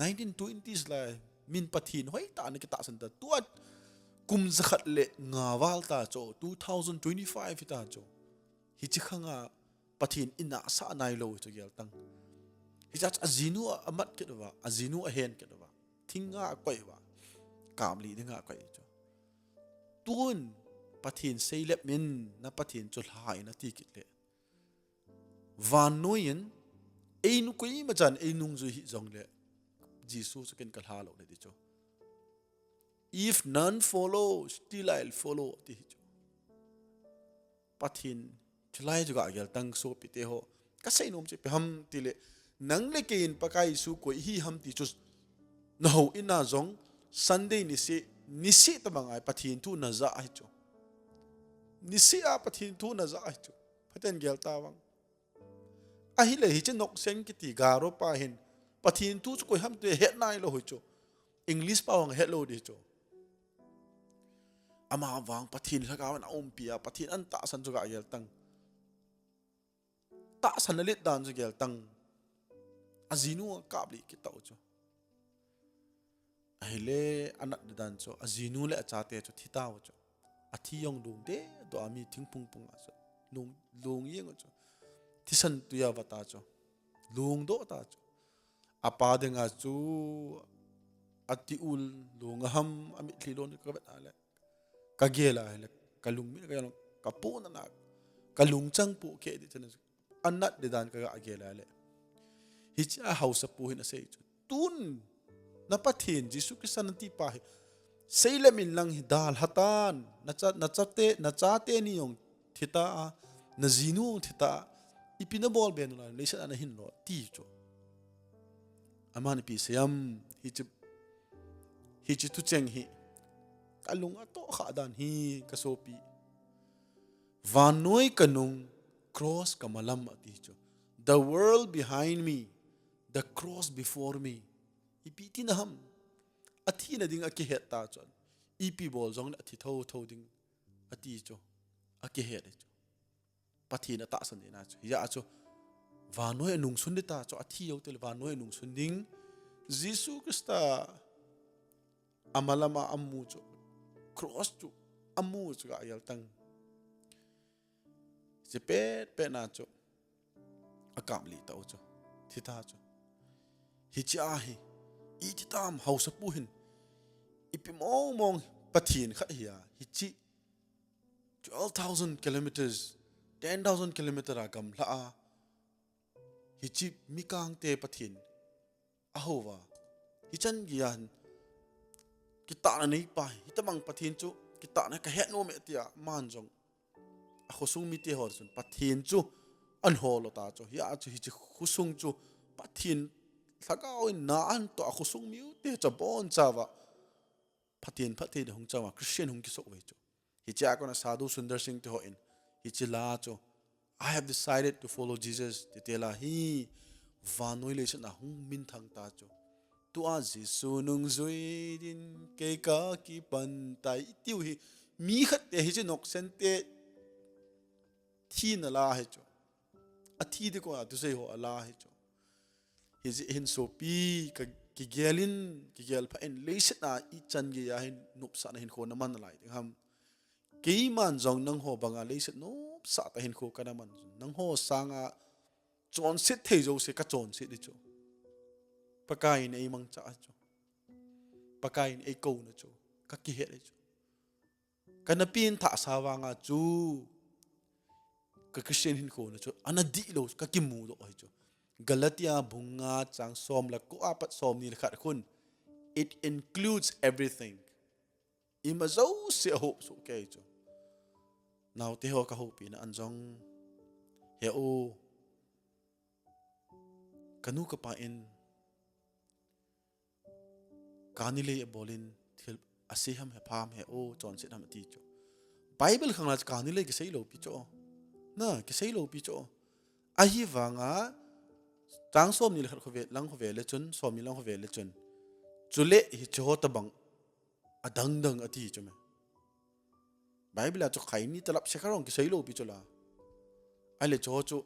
nineteen twenties lai, min Pathen hoitah a ana kitahsan ta. Tua kum jakhat le nga val ta chu, two thousand twenty-five ta chu. Hiche khang a Pathen in asah nailou chu gel tang. Hiche a chu ajinu a, amat kit uva, ajinu ahen kit uva. Thing a akoi uva. Kamli ding a akoi chu. Tun Pathen seilep in, na Pathen chu lha in ati kit le. Vannoi in, einu koima chan, ei nungjui hih jongle, Jesu chu ken ka lha lou le ti chu. "If none follow, still I'll follow," ti hi chu. Pathen, chulai chu ga gel tang sopi te ho. Ka sei nom chu ipi ham ti le, nang le kei in Pakai Jesu koi hi ham ti chu, na hou in a jong, Sunday nisih, nisih tabang a Pathen thu na ja hi chu. Nisih a Pathen thu na ja hi chu. Phaten gel ta vang. Ahile hiche Nokseng kiti Garo pa hin Pathen thu chu koi ham ti het nailou hi chu. English pa vang het lou di chu. Ama vang Pathen lhagao in aumpi a, Pathen ahin tahsan chu ga gel tang. Tahsan alet dan chu gel tang. Ajinu akaplih kit tau chu. Ahile anat di dan chu, ajinu le achate chu thi tau chu. Athi jong lungdeh doh a mi thingphung pung a chu. Lung, lung jeng u chu. Thisan tui a va ta chu. Lungdoh ta chu. Apa dinga chu ati ul lung a ham, amitlhi lon ka vet a le. Ka gel a le, ka lungmit ka jong, ka puna na, ka lungchang pu ke di chana. Anat di dan ka ga gel a le. Hiche a Haosapu hin asei chu. Tun, na Pathen, Jesu Christa nati pa hi. Seilep in lang hi dalha tan, na cha, na chate, na chate ni jong thi ta a, na jinu jong thi ta a, ipi na bol be nu la, leiset a na hin lou, ti chu. Aman ipi asei em, hiche, hiche thucheng hi. Ka lung atoh kha dan hi ka sopi. Vannoi ka nung, cross ka malam ati chu. The world behind me, the cross before me. Ipi tina ham. Athina ding akihet ta chun. Ipi bol jongle athi tho tho ding. Ati chu. Akihet chu. Pathen atahsan ding na chu. Hia chu. Vannoi anungsun ding ta chu. Athi jou teng le vannoi anungsun ding. Jesu Christa amalam a amu chu. Cross chu. Amu chu ga gel tang. Hiche pet pet na chu. Akaplih tau chu. Thi ta chu. Hiche a hi. Iti tam Haosapu hin. Ipi mong mong Pathen khat hi a. Hiche twelve thousand kilometers, ten thousand kilometer a gamlha a. Hiche Mikang te Pathen. Aho va. Hichan geiya hin. Kitahna nei pa. Hitabang Pathen chu. Kitahna ka het nom e tia. Man jong. Akhosung mite ho chun Pathen chu an hol ta chu. Hia chu hiche khosung chu Pathen Lhagao in na an toh a khosung mi u te chu abon chauva Pathen phattheina hung chauva Christian hung kisou ve chu. Hiche a kona Sadhu Sundar Singh te hon hiche la chu, "I have decided to follow Jesus," ti te la hi vannoi leiset a hung minthang ta chu. Tua Jesu nungjui din kei kakipan tai i tiu hi mi khat te hiche noksen te thina la hi chu. Athi ding kona thusei ho a la hi chu. Hijeh hin sopi ka kigel in, kigel pha in leiset a ichan gei a hin nopsahna hinkho naman nalai ding ham. Keiman jong nangho banga leiset nopsah tah hinkho kana man. Nangho sanga chonset thei jouse ka chonset ding chu. Pakai in eimangcha chu. Pakai in eikouna chu. Ka kihet ding chu. Kana pengthah sa vanga chu ka Christian hinkho na chu ana dihlou ka kimudoh ahi chu. Galatia bung nga chang som le ko apat som ni le khat khun. It includes everything. Ima jouse ahop soh kei chu. Naote ho ka hopina a jong, he u, kanu kapa in kani lei abol in thil ase ham, hepha ham, he u, chonset ham ati chu. Bible khang la chu kani lei kisei lou pi chu. Na, kisei lou pi chu. Ahivanga chang som ni le khat kho ve, lang kho ve le chun, som ni lang kho ve le chun. Chule hiche ho tabang adang dang ati chu me. Bible a chu khaini talap se kharong kisei lou pi chu la. Ahile chu ho chu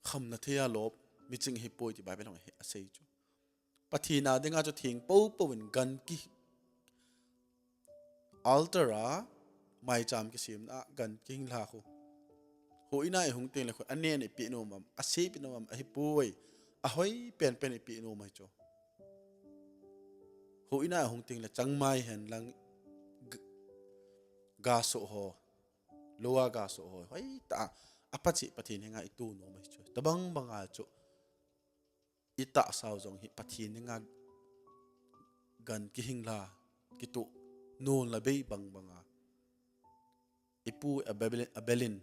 khamna thei a lop miching hi poi ti Bible hung he asei chu. Pathen a dinga chu theng popo in gan ki altar a maicham kisemna a gan kihing la khu. Huhhingna ihung teng le khu anen ipi nom am, ase ipi nom am ahi poi. Ahoi penpen ipi nom ahi chu. Huhhingna ihung teng le changmai hen lang g-, ga soh ho. Loa ga soh ho. Hoitah a, apatcheh Pathen henga itu nom ahi chu. Tabang banga chu. I tahsa u jong hi Pathen dinga gan kihing la, kituh nom la bei bang banga. I pu Abel in, Abel in,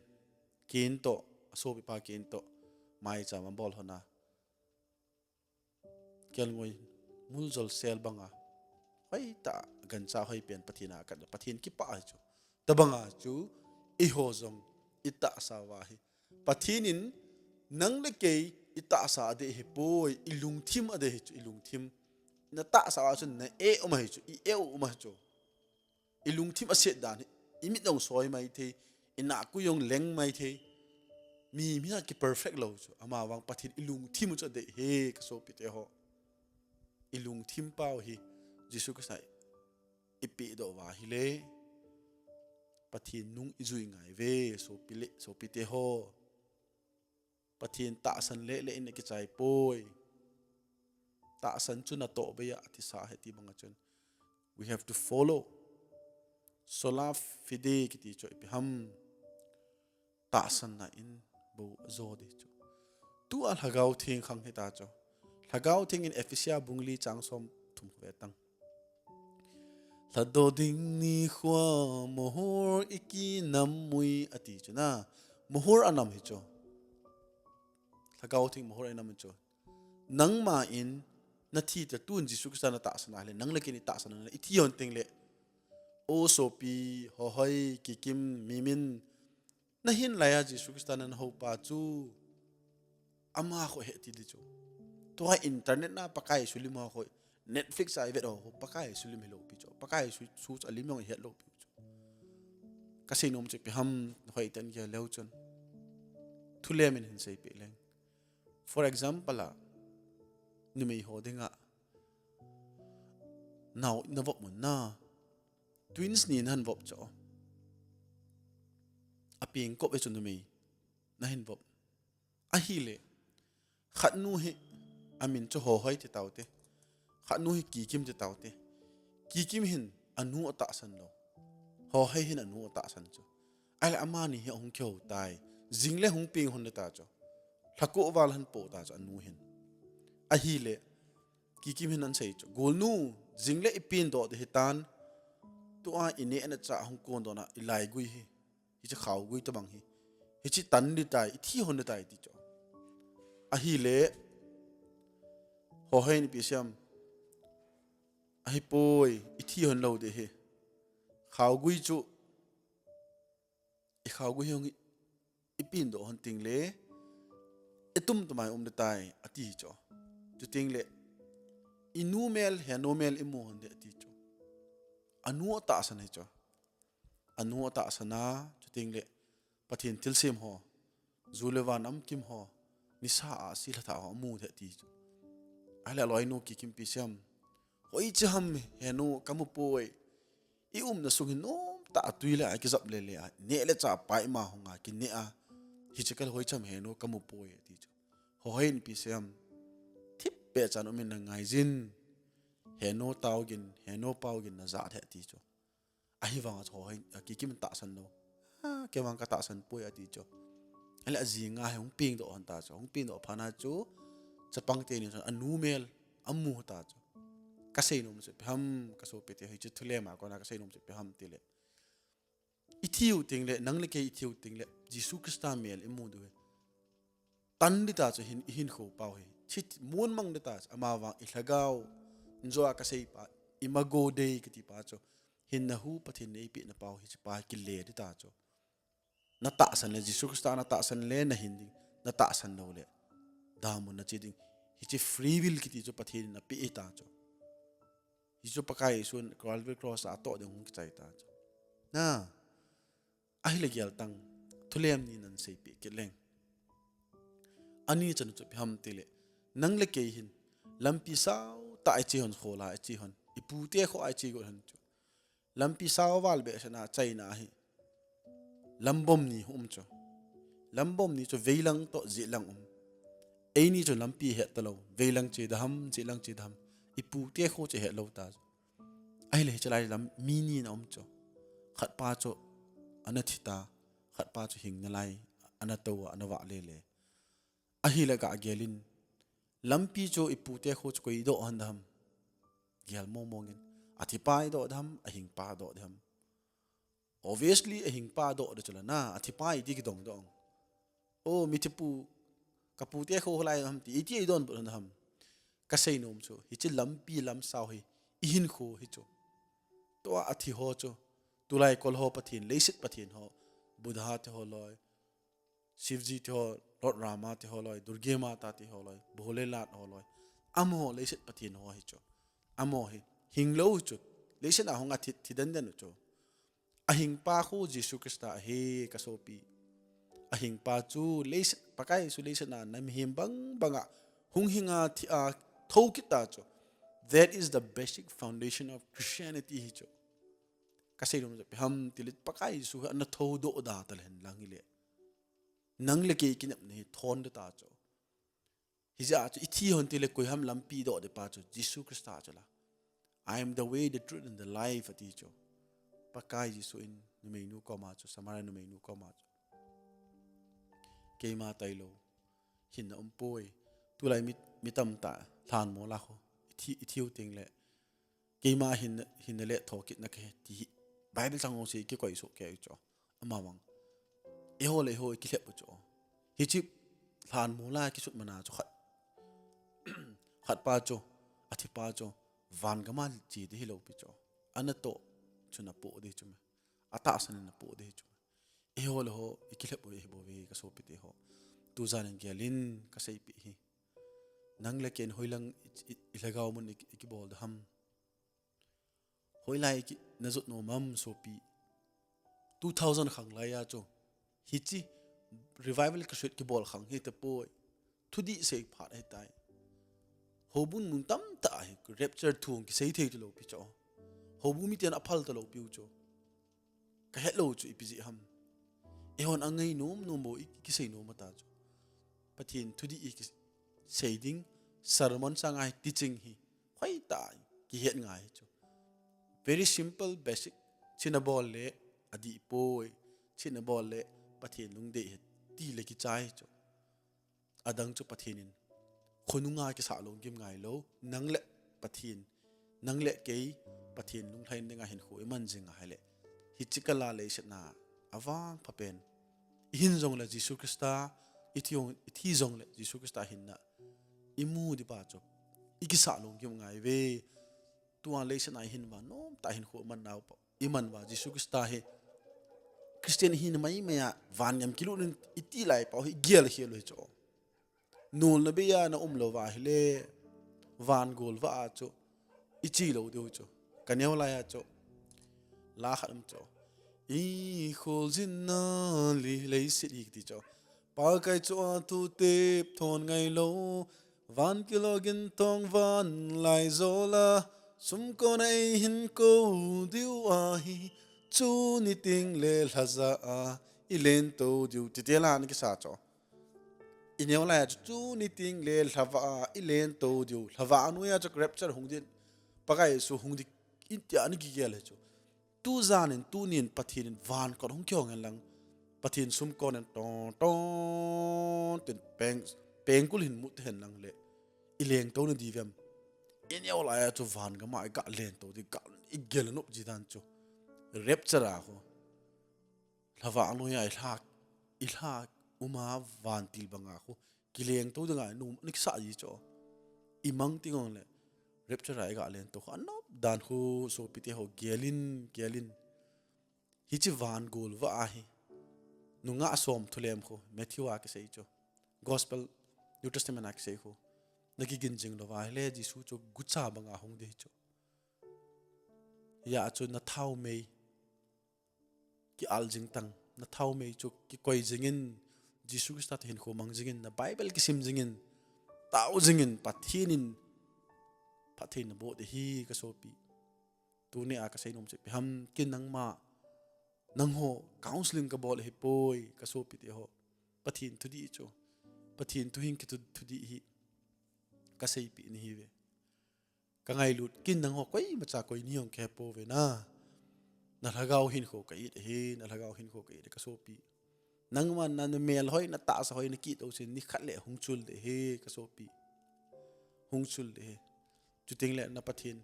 Cain toh, asopipa Cain toh, maicham abol hon a. Kelngoi, muljol sel banga. Hoitah a, gancha hoi pen Pathen a kat, Pathen kipah ahi chu. Tabanga chu, eiho jong, i tahsa uva hi. Pathen in, nang le kei, i tahsa adei hi poi, i lungthim adei hi chu, i lungthim. Na tahsa uva chu, na eh um ahi chu, i eh u um ahi chu. I lungthim aset dan hi, i mit jong soi maithei, i nahkui jong leng maithei. Mi, mi na ki perfect lou chu, ama vang Pathen i lungthim u chu adei hi ka sopite ho. I lungthim pau hi, Jesu Christa i pehdoh uva ahile, Pathen nung i jui ngai uve, sopi le, sopite ho. Pathen tahsan lele in akichai poi. Tahsan chu natoh bei a atisa ahi ti banga chun. We have to follow. Sola fide kiti chu ipi ham. Tahsan na in bou ajo ding chu. Tua Lhagao Theng khang hita chu. Lhagao Theng in Ephesia bung li chang som thum ve tang. Lhadoh ding nikhoa mohor i kinam ui ati chu na. Mohor anam hi chu. Lhagao Theng mohor anam hi chu. Nangma in na thi ta tun Jesu Christa na tahsan ahile, nang le kei i tahsan a i thi hon teng le. O sopi, hohoi, Kikim, Mimin, na hin laiya Jesu Christa na houpa chu. Ama kho he ti di chu. Tua internet na Pakai sulim ho kho. Netflix a i vet ho, Pakai sulim hilou pi chu. Pakai su, su chu alim jong i het lou pi chu. Ka sei nom chu ipi ham, hoiten gel leu chun. Thulem in hin sei peh leng. For example a, numei ho dinga, nao na vop mun na, twins ni na hin vop chu. Apeng kop e chu numei, na hin vop. Ahile, khat nu hi, amin chu Hohoi ti taute. Khat nu hi Kikim ti taute. Kikim hin, anu atahsan lou. Hohoi hin anu atahsan chu. Ahile amani hi ahung kihou tai. Jing le hung peng hon le ta chu. Lhakao val han po ta chu anu hin. Ahile, Kikim hin an sei chu. Golnu, jing le i peng doh ding hitan. Tua i neh na cha hung kon doh na i laigui hi. Hiche khaogui tabang hi. Hiche tan ding tai, ithi hon ding tai ti chu. Ahile, ho hin ipi seiyem. Ahipoi, ithi hon lou ding hi. Khaogui chu, ikhaogui hi hung i, ipi hin doh hon tengle, itum tumai um ding tai, ati chu. Chutengle, inu mel, henu mel imu hon ding ati chu. Anu atahsan hi chu. Anu atahsan a, chutengle, Pathen thilsem ho, ju le va namkim ho, nisa a si lha tha ho, amu ding ati chu. Ahile aloinu Kikimpi seiyem. Hoiche ham henu kamu poi. I umna sung hi nomtah a tui le a kijap le le a, neh le chah pai ma hung a, kineh a. Hiche kal hoiche ham henu kamu poi ati chu. Ho hin ipi seiyem. Thip peh chan umin na ngaijin. Henu taogin, henu paogin na ja ding ati chu. Ahivang a chu ho hin, a Kikim in tahsan lou. Ha, kei vang katahsan poi ati chu. Ahile ajing a hi hung peng doh hon ta chu. Hung peng doh phat na chu, chapang teni chu, anu mel, amu ta chu. Kasei nom chu ipi ham, kasopi te, hiche thulem a kona kasei nom chu ipi ham tile. Ithiu tengle, nang le kei ithiu tengle, Jesu Christa mel imu diu hi. Tan ding ta chu hin, ihinkho pau hi. Chit mun mang ding ta chu, amavang ilhagao, injo a kasei pa, imago dei kati pa chu. Hinna hu Pathen in eipeh na pau hi, hiche pa hi kile ding ta chu. Na tahsan le, Jesu Christa na tahsan le, na hin ding, na tahsan lou le. Damun na che ding. Hiche free will kiti chu Pathen in apeh ta chu. Hichu Pakai Jesu in Calvary Cross a atoh ding hung kichai ta chu. Na, ahile gel tang, thulem ni nan seipeh kit leng. Ani chan chu ipi ham tile, nang le kei hin, lampi sao tah a iche hon, khol a iche hon, ipu te kho a iche got hon chu. Lampi sao val behseh na, chaina hi. Lambom ni um chu. Lambom ni chu veilang toh jehlang um. Eini chu lampi het talou, veilang che ding ham, jehlang che ding ham. Ipu te kho chu het lou ta chu. Ahile hiche lai lam mi ni na um chu. Khat pa chu ana thi ta, khat pa chu hing nalai, ana tou a, ana vah le le. Ahile gah gel in, lampi chu ipu te kho chu koi doh hon ding ham. Gel mong mong in, athi pa idoh ding ham, ahing pa doh ding ham. Obviously, ahing pa doh ding chu la na, athi pa iti kidong doh. O, mithi pu, kapu te kho hilai ham ti, iti idonbut hon ding ham. Kasei nom chu, hiche lampi lamsao hi, ihinkho hi chu. Tua athi ho chu, tulai kol ho Pathen, leiset Pathen ho, Buddha te ho loi, Shivji te ho, Lord Rama te ho loi, Durga Mata te ho loi, Bholenath ho loi. Amaho leiset Pathen ho hi chu. Amaho hi, hinglou chu. Leiset a hung a thi, thi den den u chu. Ahing pa khu Jesu Christa ahi kasopi. Ahing pa chu leiset, Pakai Jesu leiset a na mihem bang bang a hung hing a thi a thou kit ta chu. That is the basic foundation of Christianity hi chu. Kasei nom chu ipi ham tile Pakai Jesu hi ana thou doh da ta lhen lang hile. Nang le kei kinepna hi thon ding ta chu. Hijeh a chu ithi hon tile koi ham lampi doh ding pa chu Jesu Christa chu la. "I am the way, the truth and the life," ati chu. Pakai Jesu in numeinu koma chu, Samaria numeinu koma chu. Keima tailou. Hinna um poi. Tulai mi, mi tamtah lhanmol a khu. Ithi, ithiu tengle. Keima hin, hinna le thokitna kahi ti hi. Bible chang ho se kikoi soh kei chu. Amavang. Eiho le eiho ikilhep u chu. Hiche lhanmol a kisut man a chu khat. Khat pa chu, athi pa chu, van gam a che ding hilou pi chu. Ana toh chu napoh ding chu me. Atahsan in napoh ding chu me. Eiho le eiho ikilhep u hi bou ve kasopi te ho. Tujan in gel in kaseipeh hi. Nang le ken hoilang i, i, ilhagao mun i, ikibol ding ham. Hoilai ki, najot nom am sopi. Two thousand khang lai a chu. Hiche revival crusade kibol khang hi tapoi. Thudih sei phat ahitai. Houbung mun tamtah hi rapture thu kisei thei talou pi chu. Houbung miten aphal talou piu chu. Kahet lou chu ipi jeh ham. Eihon angai nom nom bou i, kisei nom ata chu. Pathen thudih i kisei ding, sermon sanga hi teaching hi. Hoitah kihet ngai chu. Very simple, basic. China bol le adih poi. China bol le Pathen lungdei hi ti le kichai chu. Adang chu Pathen in khonunga kisah lou gim ngai lou, nang le Pathen, nang le kei Pathen lunglhai dinga hinkho iman jing ahile. Hiche kal a leiset a avang phapen. Ihin jongle Jesu Christa, ithi jong, ithi jongle Jesu Christa hinna imu dipa chu ikisah lungkim ngai ve. Tua leiset a ihin uva, nomtah hinkho iman nauva, iman uva Jesu Christa hi Christian ihin maimai a vangam kilutnin iti lai pau hi igel khel u hi chu. Nolna beiya na umlou va ahile, van gol va a chu iche lou diu chu. Ka neo lai a chu la khat um chu. Ikholjinna li leiset hi kiti chu. Pakai chu a thu tep thon ngailou. Van kilou gin thong van lai jola. Sumkon a eihin kou diu ahi. Tuni tengle lhaja a ilen tou diu. Titi la na kisa chu. I neo lai a chu, tuni tengle lhava a ilen tou diu. Lhava a noiya chu rapture hung din. Pakai Jesu hung di intia ana kigel hi chu. Tujan in, tunin Pathen in van kot hung kihong hen lang. Pathen sumkon in ton, ton, tin peng, pengkul hin mut hen lang le. Ileng tou na di vem. I neo lai a chu van gam a iga len tou di ga igel nop ji dan chu. Rapture a khu. Lhava noiya ilha, ilha uma vantil banga khu. Kileng tou dinga nom niksa ji chu. Imang ting jongle. Rapture a iga len tou khu. Anop dan khu sopite ho gelin, gelin. Hiche van gol va ahi. Nungah som thulem khu. Matthew a kisei chu. Gospel, New Testament a kisei khu. Na kigin jing lou va ahile Jesu chu gucha banga hung di chu. Hia chu na thaomei. Ki-al jing tang, na thaomei chu kikoi jingin, Jesu Christa toh hinkho mang jingin, na Bible kisim jingin, tao jingin, Pathen in, Pathen na boh di hi ka sopi. Tuni a ka sei nom chu ipi ham, kin nangma, nangho, counseling ka bol hi poi, ka sopite ho. Pathen thudih chu, Pathen thuhing kithudih hi, ka seipi ni hi ve. Ka ngailut kin nangho koimacha koi ni hong khe po ve na. Na lhagao hinkho ka it hi, na lhagao hinkho ka it ka sopi. Nangman na, na mel hoi, na tahsa hoi, na kitoh sin ni khat le hung chul de hi ka sopi. Hung chul de hi. Chuting le na Pathen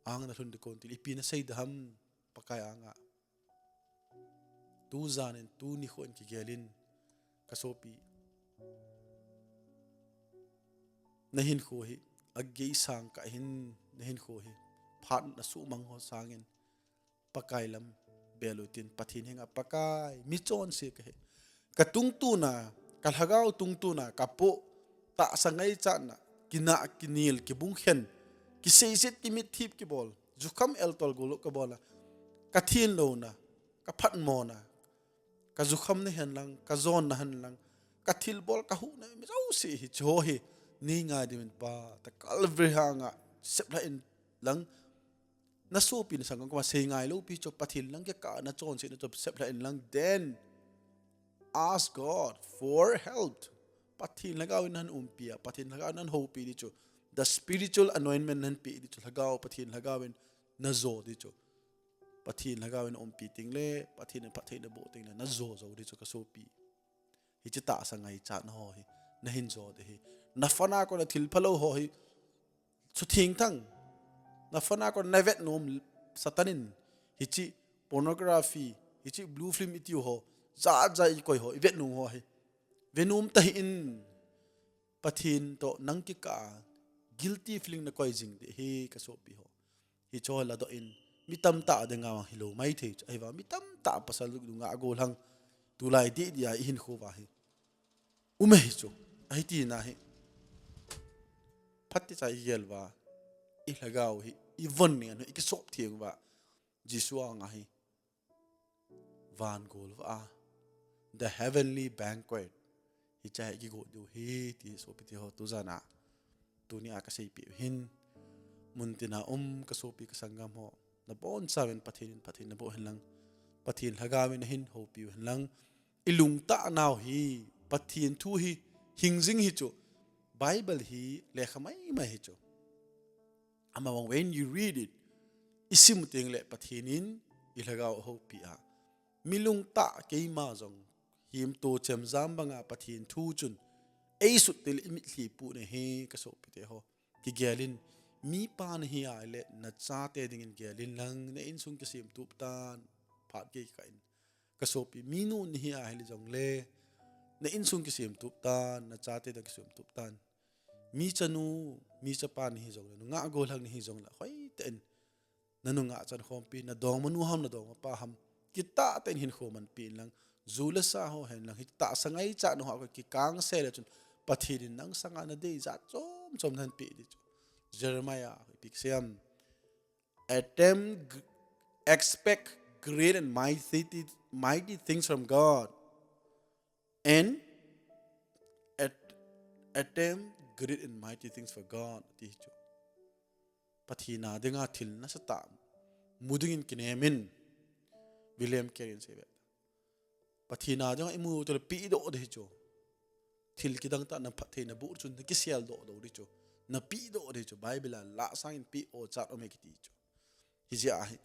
ang na lhun de kon til ipi na sei da ham Pakai anga. Tujan in tuni kho in kigelin ka sopi. Na hinkho hi, agei sang ka hin, na hinkho hi, phat na sumang ho sangin, Pakai lam bel utin, Pathen henga Pakai, mi chonse ka hi. Ka tungtuna, ka lhagao tungtuna, ka po, tahsa ngaichatna, kina, kinel, kibungkhen, kiseiset, kimitthip, kibol, jukham eltol golo ka bola, ka thenlouna, ka phatmona, ka jukham na hen lang, ka jon na hen lang, ka thilbol, ka huhna, mi jouse hi, hiche ho hi, nei ngai diuvin Pa, ta Calvary hanga, seplha in lang, na sopi na sanggam koma sei ngai lou pi chu Pathen lang kikah na chonse na chu seplha in lang, then ask God for help. Pathen lhagao in na umpi a, Pathen lhagao in na houpi di chu. The spiritual anointment na pe di chu, lhagao, Pathen lhagao in na jo di chu. Pathen lhagao in umpi ting le, Pathen in phatthei na boh ting le, na jo jo di chu ka sopi. Hiche tahsa ngaichat na ho hi, na hin jo de hi. Na phone a kon a thil phalou ho hi, sutheng thang. Na phone a kon na vet nom Satan in, hiche pornography, hiche blue film i tiu ho, ja ja i koi ho, i vet nom ho hi. Ve nom ta hi in, Pathen toh nang kikah a guilty feeling na koi jing de hi ka sopi ho. Hiche ho la doh in, mi tamtah a dinga vang hilou maithei chu. Ahivang mi tamtah pasal dunga a gollhang tulai didi a i hinkho uva hi. Um e hi chu. Ahi tina hi. Phatechan i gel uva. I lhagao hi. I von ni an hi. I kisop theng uva. Jesu anga hi. Van gol va a. The heavenly banquet. Hiche hi kigo diu hi ti sopite ho tujan a. Tuni a ka seipeh u hin. Muntina um ka sopi ka sanggam ho. Na bonchauvin Pathen in phatthei na boh hen lang. Pathen lhagao in na hin houpi u hen lang. I lungtah nau hi. Pathen thu hi. Hing jing hi chu. Bible hi lekha maimai hi chu. Amavang when you read it, i sim teng le Pathen in i lhagao a houpi a. Mi lungtah keima jong himto chemjam banga Pathen thu chun ei sut til i mitlhi pu na hi ka sopite ho. Kigelin mipa na hi a le na chate dingin gelin lang na insung kisemtup tan phat gei ka in. Kasopi, minu nahi ahile jongle, na insung kisem tup tan, na chate toh kisem tup tan. Mi chanu, mi chapa nahi jongle, nungah gollhang nahi jongle, hoitah in na nungah chan khompi, na dongmanu ham, na dongmapa ham, kitah tah in hinkho manpi inlang, ju le sa ho hen lang, hitah sa ngaichat nau ho kikangse le chun, Pathen in nang sanga nadei jat chom chom nahin pe ding chu. Jeremiah, ipi kisei em, attempt, expect great and mighty, mighty things from God, and at, attempt great and mighty things for God, ti chu. Pathen a dinga thil nasatah mu dingin kinem in, William Carey in asei ve. Pathen a dinga imu tile pehdoh ding ahi chu. Thil kidang tah na phatthei na boh chun na kiseldoh doh ding chu. Na pehdoh ding chu. Bible a lah sangin peh o chat um e kiti chu. Hijeh a hi,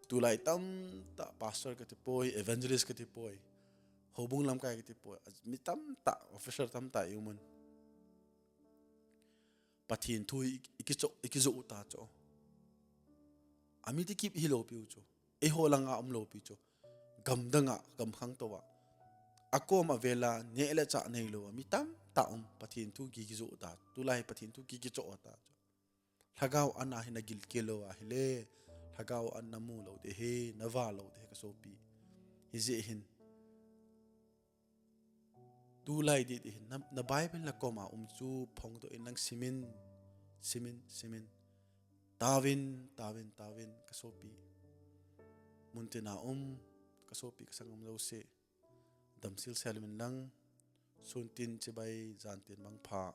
tulai tamtah pastor kati poi, evangelist kati poi, houbung lamkai kati poi, mi tamtah, officer tamtah i um un. Pathen thu i, i kichoh, i kijoh u ta chu. Amite kip hilou piu chu. Eiho langa umlou pi chu. Gamdanga, gam khangtou a, akom avel a neh le chah neilou a mi tamtah um, Pathen thu ki, kijoh u ta. Tulai Pathen thu ki, kichoh u ta chu. Lhagao an a hi na gilkel lou ahile, Lhagao an na mu lou ding ahi, na vah lou ding ahi kasopi. Hijeh hin, tulai didi hin, na, na Bible na koma um chu phongdoh in lang simin, simin, simin. Tauvin, tauvin, tauvin, kasopi. Muntina um, kasopi kasangam jouse. Damsel sel uvin lang, suntin chibai, jantin mangpha.